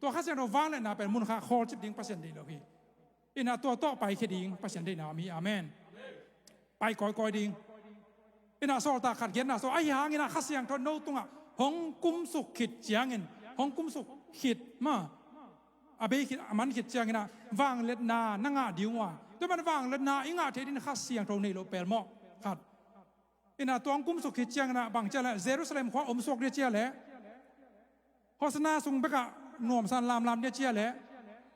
Tua Kha Siangtho vangliatna pen mun khat ah khawlcip ding Pasian deih lo hi. In ah tua tawh paikhia ding Pasian deihna om hi. Amen. Pai kawikawi ding. In ah sawltak khat genna sung, ahi hangin ah Kha Siangtho no tungah hong kumsuk khit ciangin, hong kumsuk khit maw, a bei khit, a man khit ciangin ah vangliatna na ngah ding uh a, tua man vangliatna i ngah theih dingin Kha Siangtho neih loh pelmawh. Khat. In ah tua hong kumsuk khit ciangin ah bang ci a leh, Jerusalem khua om suak dia ci a leh, Hosanna sung bekah nuamsa in lamlam dia ci a leh,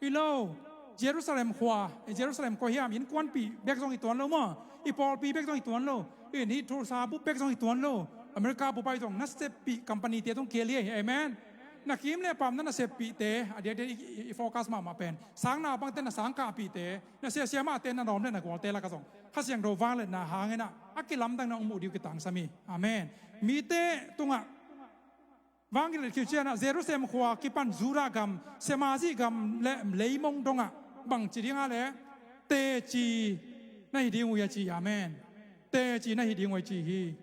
hi lo, Jerusalem khua, Jerusalem koi hiam innkuanpih bek zong hi tuan lo maw, i pawlpi bek zong hi tuan lo, in hih Tulsa bup bek zong hi tuan lo, America bup ahi zong naseppih company te tung kei liai hi. Amen. Na kim leh pam na naseppihte, a diakdiak i, i, i focus mahmah pen, sang naupangte na sangkahpihte, na siasia mahte, na lawm leh na gualte lakah zong Kha Siangtho vangliatna hangin ah a kilamdang na hong muh ding uh kitangsam hi. Amen. Mite tungah vangliat khit ciangin ah Jerusalem khua kipan Judah gam, Semazih gam leh leimong dongah bang ci ding a leh, teci na hi ding uh hi a ci. Amen. Teci na hi ding uh hi ci hi.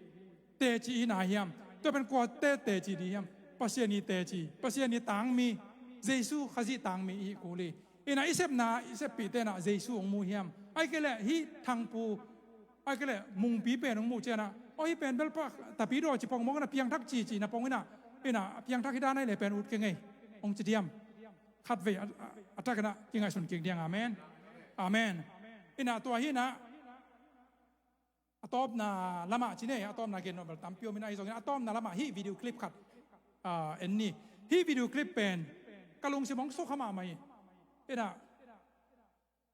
Teci i na hiam? Tua pen kuate teci ding hiam? Pasian i teci, Pasian i tangmi, Jesu Khazih tangmi i hih kul hi. In ah i sepna, i seppihte in ah Jesu hong mu hiam? Ahih kei leh hih thangpu, ahih kei leh mungpi pen hong muh ciangin ah, aw, hih pen bel pa, tapidaw ci pongmawk in ah, piangthak cici na pong in ah, in ah piangthak hi dan ahih leh pen ut keng ei, hong ci diam? Khatvei a, a, a tak in ah kingaihsun kik ding. Amen. Amen. In ah tua hi in ah, a tawpna lamah ci ni ei, a tawpna gen nop bel tampi om in ah, ahi zongin a tawpna lamah hih video clip khat, ah, en ni. Hih video clip pen ka lungsim hong sukha mahmah hi. In ah,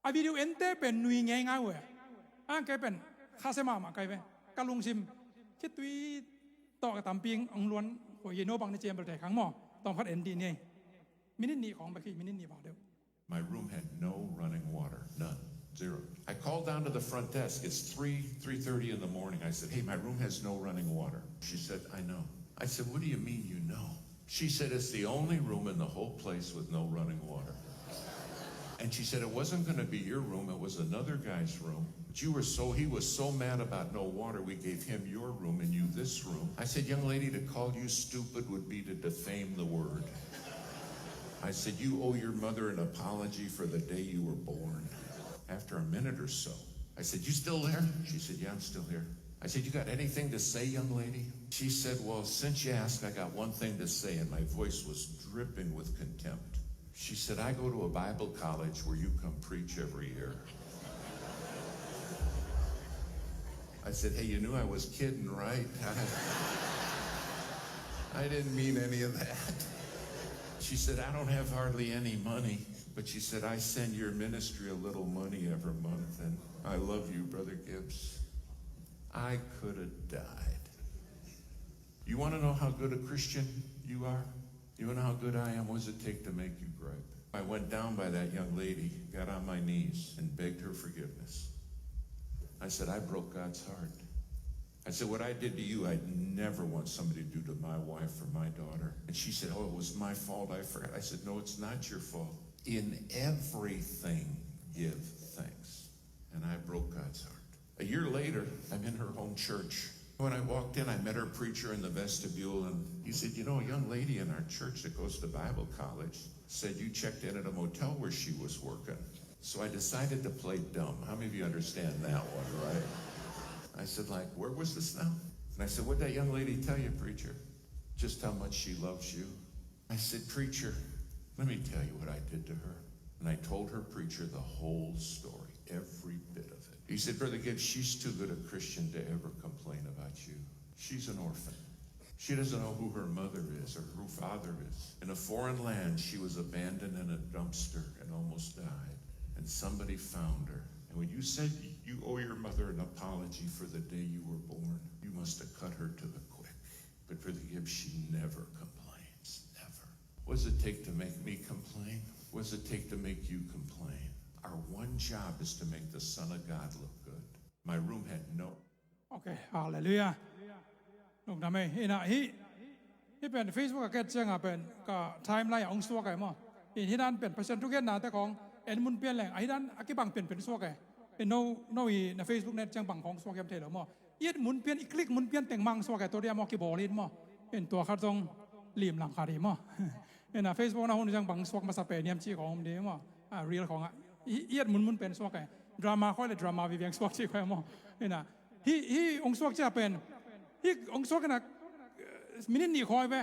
a video ente pen nui ngeingai uh e. Ang kei pen khasia mahmah ka hi ve. Ka lungsim khitui tawh ka tampi hong luan, koi hi no bang na ci em bel thei khang maw. Tawm khat en dih ni ei. Minute nih khawng bek hi, minute nih bang deuh. My room had no running water, none, zero. I called down to the front desk. It's three, three thirty in the morning. I said, "Hey, my room has no running water." She said, "I know." I said, "What do you mean you know?" She said, "It's the only room in the whole place with no running water." And she said, "It wasn't gonna be your room, it was another guy's room. But you were so, he was so mad about no water, we gave him your room and you this room." I said, "Young lady, to call you stupid would be to defame the word." I said, "You owe your mother an apology for the day you were born." After a minute or so, I said, "You still there?" She said, "Yeah, I'm still here." I said, "You got anything to say, young lady?" She said, "Well, since you asked, I got one thing to say," and my voice was dripping with contempt. She said, "I go to a Bible college where you come preach every year." I said, "Hey, you knew I was kidding, right? I, I didn't mean any of that." She said, "I don't have hardly any money," but she said, "I send your ministry a little money every month, and I love you, Brother Gibbs." I could have died. You want to know how good a Christian you are? You want to know how good I am? What does it take to make you gripe? I went down by that young lady, got on my knees, and begged her forgiveness. I said, "I broke God's heart." I said, "What I did to you, I'd never want somebody to do to my wife or my daughter." And she said, "Oh, it was my fault. I forgot." I said, "No, it's not your fault. In everything, give thanks." And I broke God's heart. A year later, I'm in her home church. When I walked in, I met her preacher in the vestibule, and he said, "You know, a young lady in our church that goes to Bible college said you checked in at a motel where she was working." So I decided to play dumb. How many of you understand that one, right? I said, like, "Where was this now?" And I said, "What'd that young lady tell you, preacher?" "Just how much she loves you." I said, "Preacher, let me tell you what I did to her." And I told her preacher the whole story, every bit of it. He said, "Brother Gibbs, she's too good a Christian to ever complain about you. She's an orphan. She doesn't know who her mother is or who father is. In a foreign land, she was abandoned in a dumpster and almost died. And somebody found her. And when you said you owe your mother an apology for the day you were born, you must have cut her to the quick." But Brother Gibbs, she never complains. Never. What does it take to make me complain? What does it take to make you complain? Our one job is to make the Son of God look good. My room had no... Ok, halleluia. Lungdam ei. Ina hi, hi pen Facebook a ket cianga pen ka timeline a ong suak ei maw. In hi dan pen Pasian thugen nate khong en mun pian leng a hi dan a kibang pianpian suak ei. In no, no i na Facebook net ciang bang khong suak hiam thei lo maw. I et mun pian, i click mun pian teng mang suak e, tua dia maw kibawl in maw. In tua khat zong lim lang khat hi maw. In a Facebook na hun ciang bang suak masa pen hiam ci khong om di maw. A reel khong a. I, i et mun mun pen suak e. Drama khoi le drama viveng suak ci khoi maw. In a hi, hi ong suak cia pen. Hi ong suak in a, eh, minute nih khoi ve.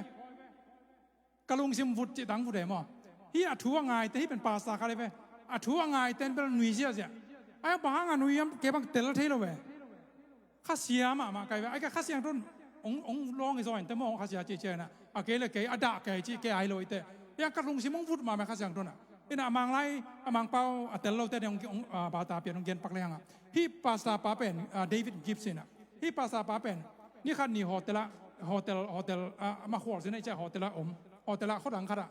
Ka lungsim vut cih tang vut e maw. Hi a thu a ngaite, hi pen pastor khat hi ve. A thu a ngaite in bel nui ziazia. Ai bang hang a nui hiam, kei bang tel thei lo ve. Khasia mahmah kai ve. Ai ka Kha Siangtho in ong, ong lawng i zaw in te maw, ong khasia cih ciang in a. A kei le kei, a dah kei cih kei ai lo i te. Hi a ka lungsim ong vut mahmah Kha Siangtho in a. In a Manglai, a Mangpau, a tel lo te ong, ong, a, bata pian ong gen pak le hang a. Hi pastor pa pen, a, David Gibbs in a. Hi pastor pa pen. Ni khat ni hotel a, hotel, hotel, a, ama khual sin a i cia hotel a om. Hotel a khuadang khat a,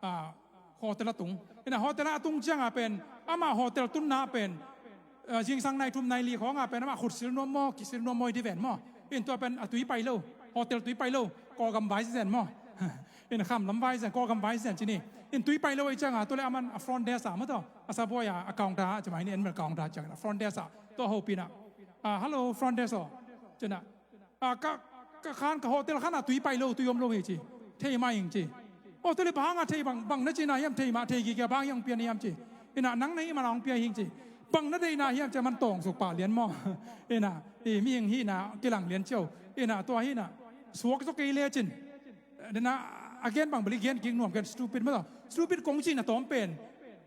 a, hotel a tung. Ina hotel a tung cianga pen, ama hotel tunna pen, a, zingsang nai thum nai li khonga pen, ama khut sil nuam maw, kisil nuam maw i di ven maw. In tua pen a tui pai lo, hotel tui pai lo, Kawlgam vai zen maw. In kham lam vai zen, Kawlgam vai zen cini. In tui pai lo i cianga, tua le aman a front desk a maw tua. A sabuai a, a counter a, cima ini en mel counter ciang, a front desk a, tua hopina. A, "Hello, front desk aw." Cina. A, ka, ka khan, ka hotel khan a tui pai lo, tui om lo hi ci. Thei mah ing ci. O, tua le bang hang a thei bang, bang na cina hiam thei mah, thei gige bang hiam pian hiam ci. Ina nang na i mana hong pia hing ci. Bang na deina hiam ci a man tawng suk pah lian maw. Ina, i mihing hina kilang lian ciau. Ina tua hina. Suak zo kei le cin. Dena a gen bang beli gen kik nuam gen stupid maw. Stupid kong ci na tawm pen.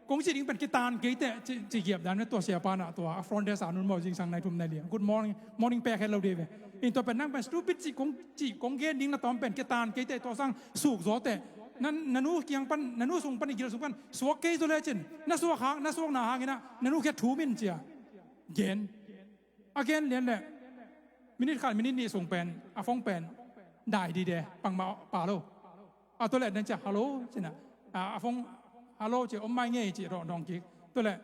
Kong ci ding pen kitan keite ci, ci giap dan tua siapa na tua a front desk a nun maw zingsang nai thum nai li. Good morning, morning pek het lo de ve. In tua pen nang pen stupid ci kong, ci kong gen ding na tawm pen kitan keite tua sang suk zo te. Na, na nu kiang pan, na nu sung pan i gil sung pan suak kei zo le cin. Na suak hang, na suak na hang ina, na nu kia thum in cia. Gen. A gen lian le. Minute khat, minute nih sung pen, a phone pen. Dai di de, pang ma pa lo. A tua le den cia, "Hello," cina. A, a phone, Hello ci, om mai ngei ci, rawh dong kik. Tua leh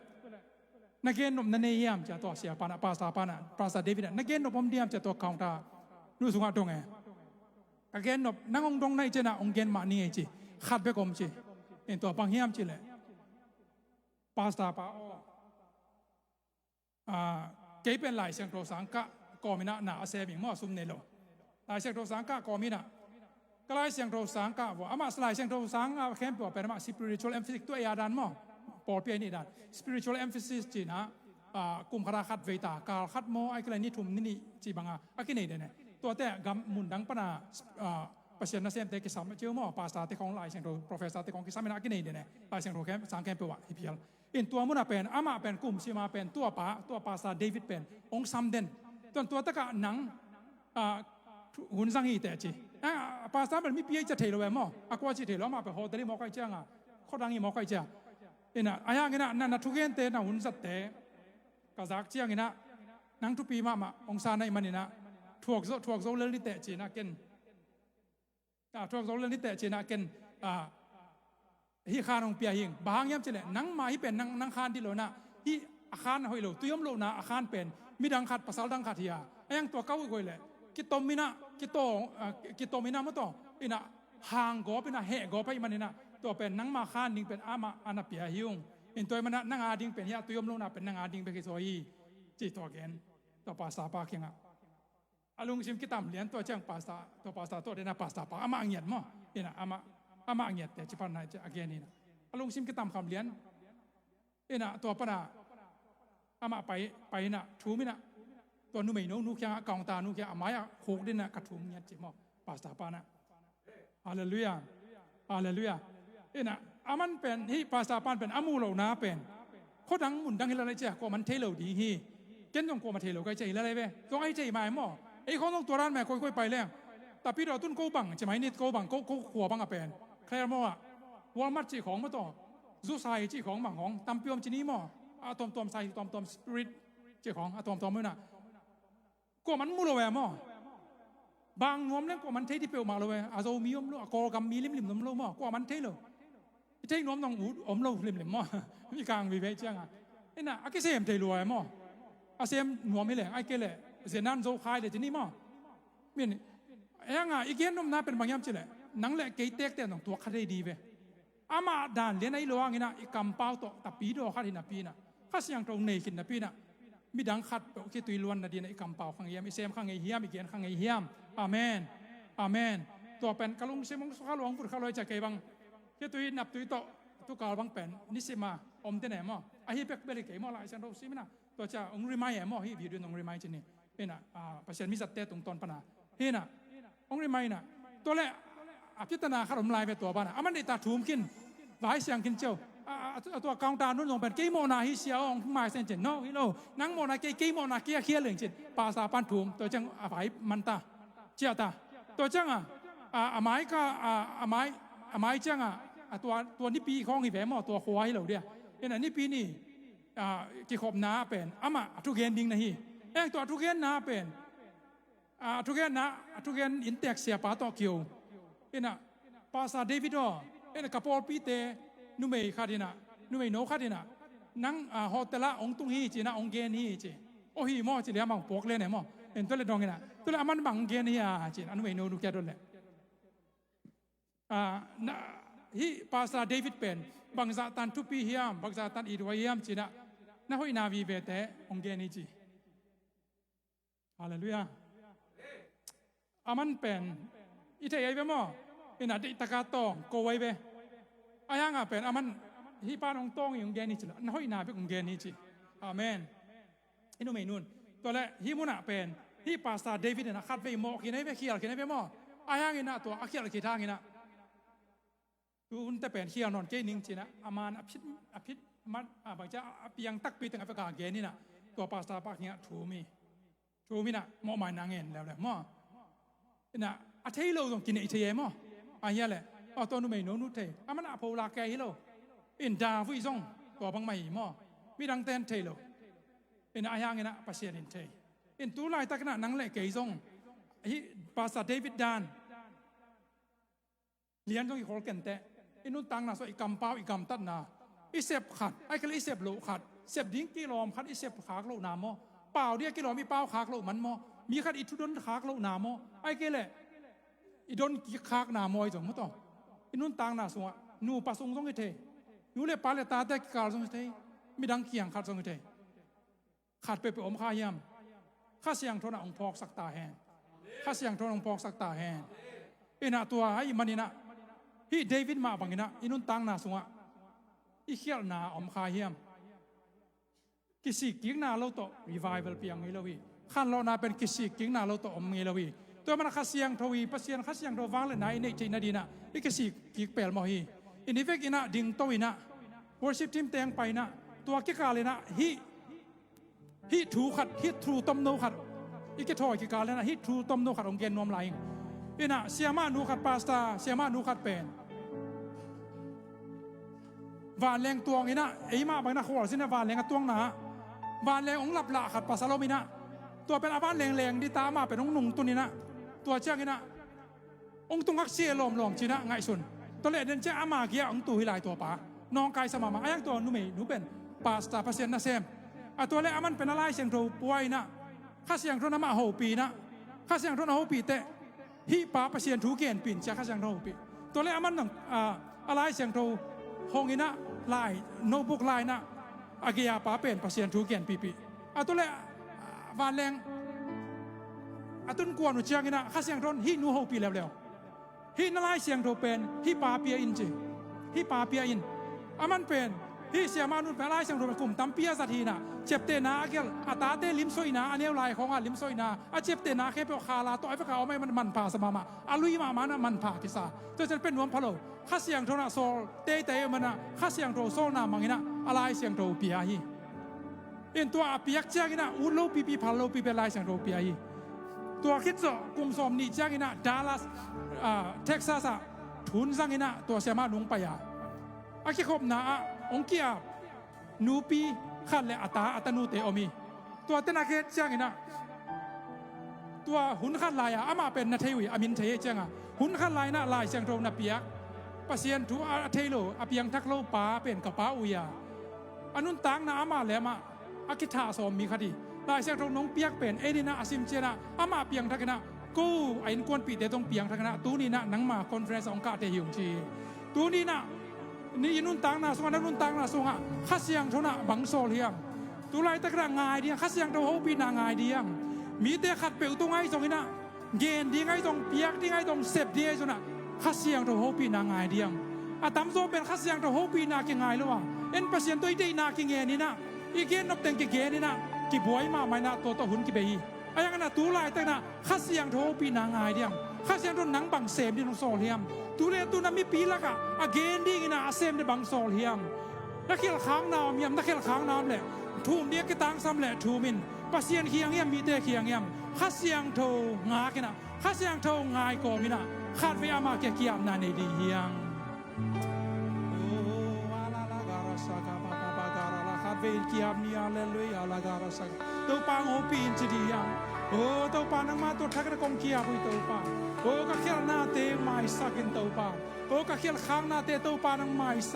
na gen nop na nei hiam ci a, tua sia pana, pastor pana, Pastor David a, na gen nop om diam ci a, tua counter nu sungah dong e. Ka gen nop, nang hong dong na hih ciangin ah hong gen mah ni ei ci. Khat bek om ci. In tua bang hiam cih leh, pastor pa aw, ah, kei pen Lai Siangtho sang kah kawm in ah na a sem ing maw, a sum nei lo. Lai Siangtho sang kah kawm in ah, ka Lai Siangtho sang kah vua, amah Lai Siangtho sang a khempeuh ah pen amah spiritual emphasis, tua ei a dan maw, pawlpi a i neih dan, spiritual emphasis ci-in ah, ah, kum khat ah khat vei ta, kal khat maw, ahih kei leh ni thum ni nih cih bang a a kinei den e. Tuate ah gam mun dang pan ah, ah, Pasian nasemte kisam a ci uh maw, pastor te khawng, Lai Siangtho professor te khawng kisam in ah a kinei den e. Lai Siangtho khempeuh, sang khempeuh ah hi phial. In tua mun ah pen, amah pen kum sim a pen tua pa, tua Pastor David pen hong sam den. Tuan tua tak ah nang, ah, hun zang hi teh ci. Ah, pastor pen mipi a i ci thei lo e maw. A kua ci thei lo, amah pen hotel i mawk ahih ciang a, khua dang i mawk ahih ciang. In ah, ahi hangin ah na, na thugente, na hun zatte ka zak ciangin ah, nang thupi mahmah hong sa na hih manin ah, thuak zo, thuak zo lel ni teh ci-in ah ken, ah, thuak zo lel ni teh ci-in ah ken, ah, hih khan hong pia hi ing. Bang hang hiam cih leh, nangmah hih pen nang, nang khan ding lo in ah, hih a khan a hoih lo, tui om lohna a khan pen midang khat, pasal dang khat hi a, a hiang tua kah uh hoih leh kitom in ah, kitaw, ah, kitom in ah maw, tua in ah hanggawp in ah, hehgawp ahih manin ah, tua pen nangmah khan ding pen amah a na pia hi ung. In tua ahih manin ah nang a ding pen hih a tui om lohna pen nang a ding bek hi zaw hi, ci tua gen. Tua pastor pa kiangah a lungsim kitam lian. Tua ciang pastor, tua pastor tua den a, pastor pa amah a ngiat maw. In ah amah, amah a ngiat teh ci pan ah a gen in ah, a lungsim kitam kham lian. In ah tua pan ah amah pai, pai in ah, thum in ah, tua numeino nu kiangah, counter nu kiangah, a mai ah khuk ding in ah ka thum ngiat ci maw, pastor pa in ah. Halleluiah. Halleluiah. In ah, aman pen, hih pastor pan pen a muh lohna pen, khua dang mun dang hi lel lai ci a, kuaman thei lo ding hi. Ken zong kuamah thei lo ka hi ci a, hi lel lai ve. Zong ahi thei mai maw. Ei khawng zong tua dan mai, koikoi pai leng. Tapi dawh tun ko bang ci mai ni, ko bang, ko, ko khua bang a pen, Claremore ah, Walmart cih khawng maw, tua Zu Sai cih khawng bang khawng tampi om ci ni maw. A tuamtuam Sai, tuamtuam Spirit cih khawng, a tuamtuam uh in ah, kuaman mu lo e maw. Bang nuam leng kuaman thei ding peuhmah lo e. A Zomi om lo, a Kawlgam mi limlim om lo maw, kuaman thei lo. I thei nuam zong ut om lo limlim maw. Mikang vive ciang a, in ah a kisem thei lua e maw. A sem nuam hi leng, ahih kei leh zenan zo khai leh ci ni maw. Min, ahi-ang a i gen nopna pen bang hiam cih leh, nang leh kei tektek zong tuak kha thei ding ve. Amah dan lian a i lo hangin ah, i kampau tawh tapidaw khat hi napi in ah, Kha Siangtho nei khin napi in ah, midang khat peuh khitui luan nading in ah i kampau kha ngei hiam, i sem kha ngei hiam, i gen kha ngei hiam? Amen. Amen. Tua pen ka lungsim hong sukha lua, hong vut kha lua hi ci a, kei bang khitui naptui tawh tu kal bang pen nisim a om den e maw. Ahi bek bel hi kei maw, Lai Siangtho sim in ah. Tua ci a hong remind e maw, hih video in hong remind ci ni. In ah, ah, Pasian mizatte tungtawn pan a, hi in ah, hong remind in ah. Tua leh a pitana khat om lai ve, tua banah aman deihtak thum khin, vai siang khin ci uh. A, a, a tua counter nun zong pen, kei mawhna hi sia aw, hong mai sen cin, no, hi lo. Nang mawhna kei, kei mawhna kei a khial leng cin, pastor pan thum. Tua ciang a vai man ta, ciah ta. Tua ciang a, a, a mai ka, a, a mai, a mai ciang a, a tua, tua nipi khawng hi ve maw, tua khua hi lo dia. In ah nipi ni, a, kikhopna pen amah a thugen ding na hi. Eng, tua a thugenna pen, a, a thugenna, a thugen inntek siapa tawh kio. In ah, Pastor David aw, in ah, ka pawlpite numei khat in ah, numeino khat in ah, nang, a, hotel ah hong tung hi ci-in ah hong gen hi ci. Aw, hi maw ci leh, amah hong puak lian e maw. In tua leh dong in ah, tua leh aman bang hong gen hi a ci-in a numeino nu kiang dot leh, a, na, hih Pastor David pen bangzah tan thupi hiam, bangzah tan it huai hiam ci-in ah, na hoihna vivete hong gen hi ci. Halleluiah. Aman pen i thei ahi ve maw. In ah deihtak a tawng ko ahi ve. Ahi hang a pen aman hih pan hong tawng hi, hong gen hi ci lo, na hoihna bek hong gen hi ci. Amen. I numei nun. Tua leh hih mun ah pen, hih Pastor David in ah khatvei mawh khin ahi ve, khial khin ahi ve maw. Ahi hangin ah tua a khial khit hangin ah, tu hunte pen khial nawn kei ning ci-in ah, a man a phit, a phit mat, a, bangci a, a piang takpi teng a vek a gen in ah, tua pastor pa kiangah thum hi. Thum in ah mawhmaina ngen leuleu maw. In ah a thei lo zong kineih thei e maw. A hia leh, a, tua numeino nu thei, aman a pholak kei hi lo. In David zong tua bangmah hi maw. Midangte in thei lo. In ah ahi hangin ah Pasian in thei. In tu laitakin ah nang leh kei zong hih Pastor David dan lian zong i khol kenteh. I nuntakna sungah i kampau, i gamtatna, i sep khat, ahih kei leh i sep loh khat, sep ding kilawm khat i sep khak lohna maw? Pau ding a kilawm i pau khak loh man maw? Mi khat i thudon khak lohna maw? Ahih kei leh i don kik khakna maw? Ahi zong maw, tawh i nuntakna sungah nupa sung zong hi thei, nu le pa le tate kikal zong hi thei, midang kiang khat zong hi thei. Khat peuhpeuh om kha hiam? Kha Siangtho in ah hong phawksak ta hen. Kha Siangtho in ah hong phawksak ta hen. Inah tua ahih maninah hih David mah banginah i nuntakna sungah i khialhna om kha hiam? Kisik kikna lo tawh revival piang ngei lo hi. Khanlawhna pen kisik kikna lo tawh om ngei lo hi. Tua manah Kha Siangtho hi, Pasian Kha Siangtho vangliatna i neih theihna dinah i kisik kik pelmawh hi. I ni vekinah dingto inah worship team teng painah tua kikalinah hih hih thu khat, hih thu tomno khat i kithawi kikal inah hih thu tomno khat hong gen nuam lai ing. Inah siamah nu khat, pastor siamah nu khat pen vanleng tuang inah, eimah bangin a khualzin a vanleng a tuangna ah vanleng hong laplah khat pasal om inah, tua pen a vanleng leng dita, amah pen hong nungtun inah, tua cianginah hong tungak sia lawmlawm cinah ngaihsun. Tua leh den ciang ama gia hong tu hi lai tua pa. Nawngkaisa mahmah a, hiang tua numei nu pen pastor, Pasian nasem. A tua leh aman pen a Lai Siangtho pua inah Kha Siangtho in amah hopih inah, Kha Siangtho in a hopih teh hih pa Pasian thu genpih in ci-a Kha Siangtho hopih. Tua leh aman dang, a, a Lai Siangtho hong inah lai, notebook lai inah a gei-a pa pen Pasian thu genpihpih. A tua leh, a, vanleng a tun kuan uh cianginah Kha Siangtho in hih nu hopih leuleu. Hih na Lai Siangtho pen hih pa pia in ci. Hih pa pia in. Aman pen hih siamah nu pen a Lai Siangtho pen kum tampi a zat hi inah, ciaptehna a gelh, a tate limsawhna, a neu lai khawngah limsawhna, a ciaptehna khempeuh khala tawh a vekah om a, man, manpha sa mahmah, a lui mahmah inah manpha kisa. Tua ciang pen nuam pha lo. Kha Siangtho in ah sawl teitei a, manah Kha Siangtho sawlna manginah a Lai Siangtho pia hi. In tua a piak cianginah ut lopipi, phal lopipi a Lai Siangtho pia hi. Tua khit zawh kum sawm nih cianginah Dallas, ah, Texas ah thun zanginah tua siamah nu hong pai a, a kikhopna ah hong ki-ap nupi khat le a ta, a tanute om hi. Tua tena khet cianginah tua hun khat lai-a amah pen na thei uh hi, a min thei hi cianga, hun khat lai inah Lai Siangtho na piak, Pasian thu a, a thei lo, a piangthak lo pa pen ka pa uh hi a, a nuntakna amah le amah a kithah sawm mi khat hi. Lai Siangtho nong piak pen en inah a sim cianah amah piangthak inah ko a innkuanpihte tawh hong piangthak inah tuni inah nangma conference ah hong kah thei hi ung ci hi. Tuni inah ni i nuntakna sungah, na nuntakna sungah Kha Siangtho in ah bang sawl hiam? Tu laitak inah ngai ding, Kha Siangtho hopihna ngai ding. Mite khatpeuh tung ahi zonginah gen ding ahi zong, piak ding ahi zong, sep ding ahi zonginah Kha Siangtho hopihna ngai ding. A tamzaw pen Kha Siangtho hopihna kingai lo a, en Pasian tawh i deihna kingen inah, i gen nop teng kigen inah kibuai mahmah inah tua tawh hun kibei hi. A hiang inah tu laitak inah Kha Siangtho hopihna ngai ding. Kha Siangtho in nang bang sem ding hong sawl hiam? Tu le tu na mipi lakah a gen ding inah a sem ding bang sawl hiam? Na khialhkhakna om hiam? Na khialhkhakna om leh, thum ding a kitangsam leh thum in. Pasian khiang hiam, mite khiang hiam? Kha Siangtho ngak inah, Kha Siangtho ngai kawm inah khatvei amah kiang kiapna nei ding hi hang. Oh, ala la gara saka, ba, ba, ba, gara la, khatvei kiap ni, hallelujah, ala gara saka. Topa hong hopih in ci ding hi hang. Oh, Topa nangmah tua thak inah kong kiap uh hi Topa. Oh, ka khialhnate maisak in Topa. Oh, ka khialhkhaknate Topa nang maisak.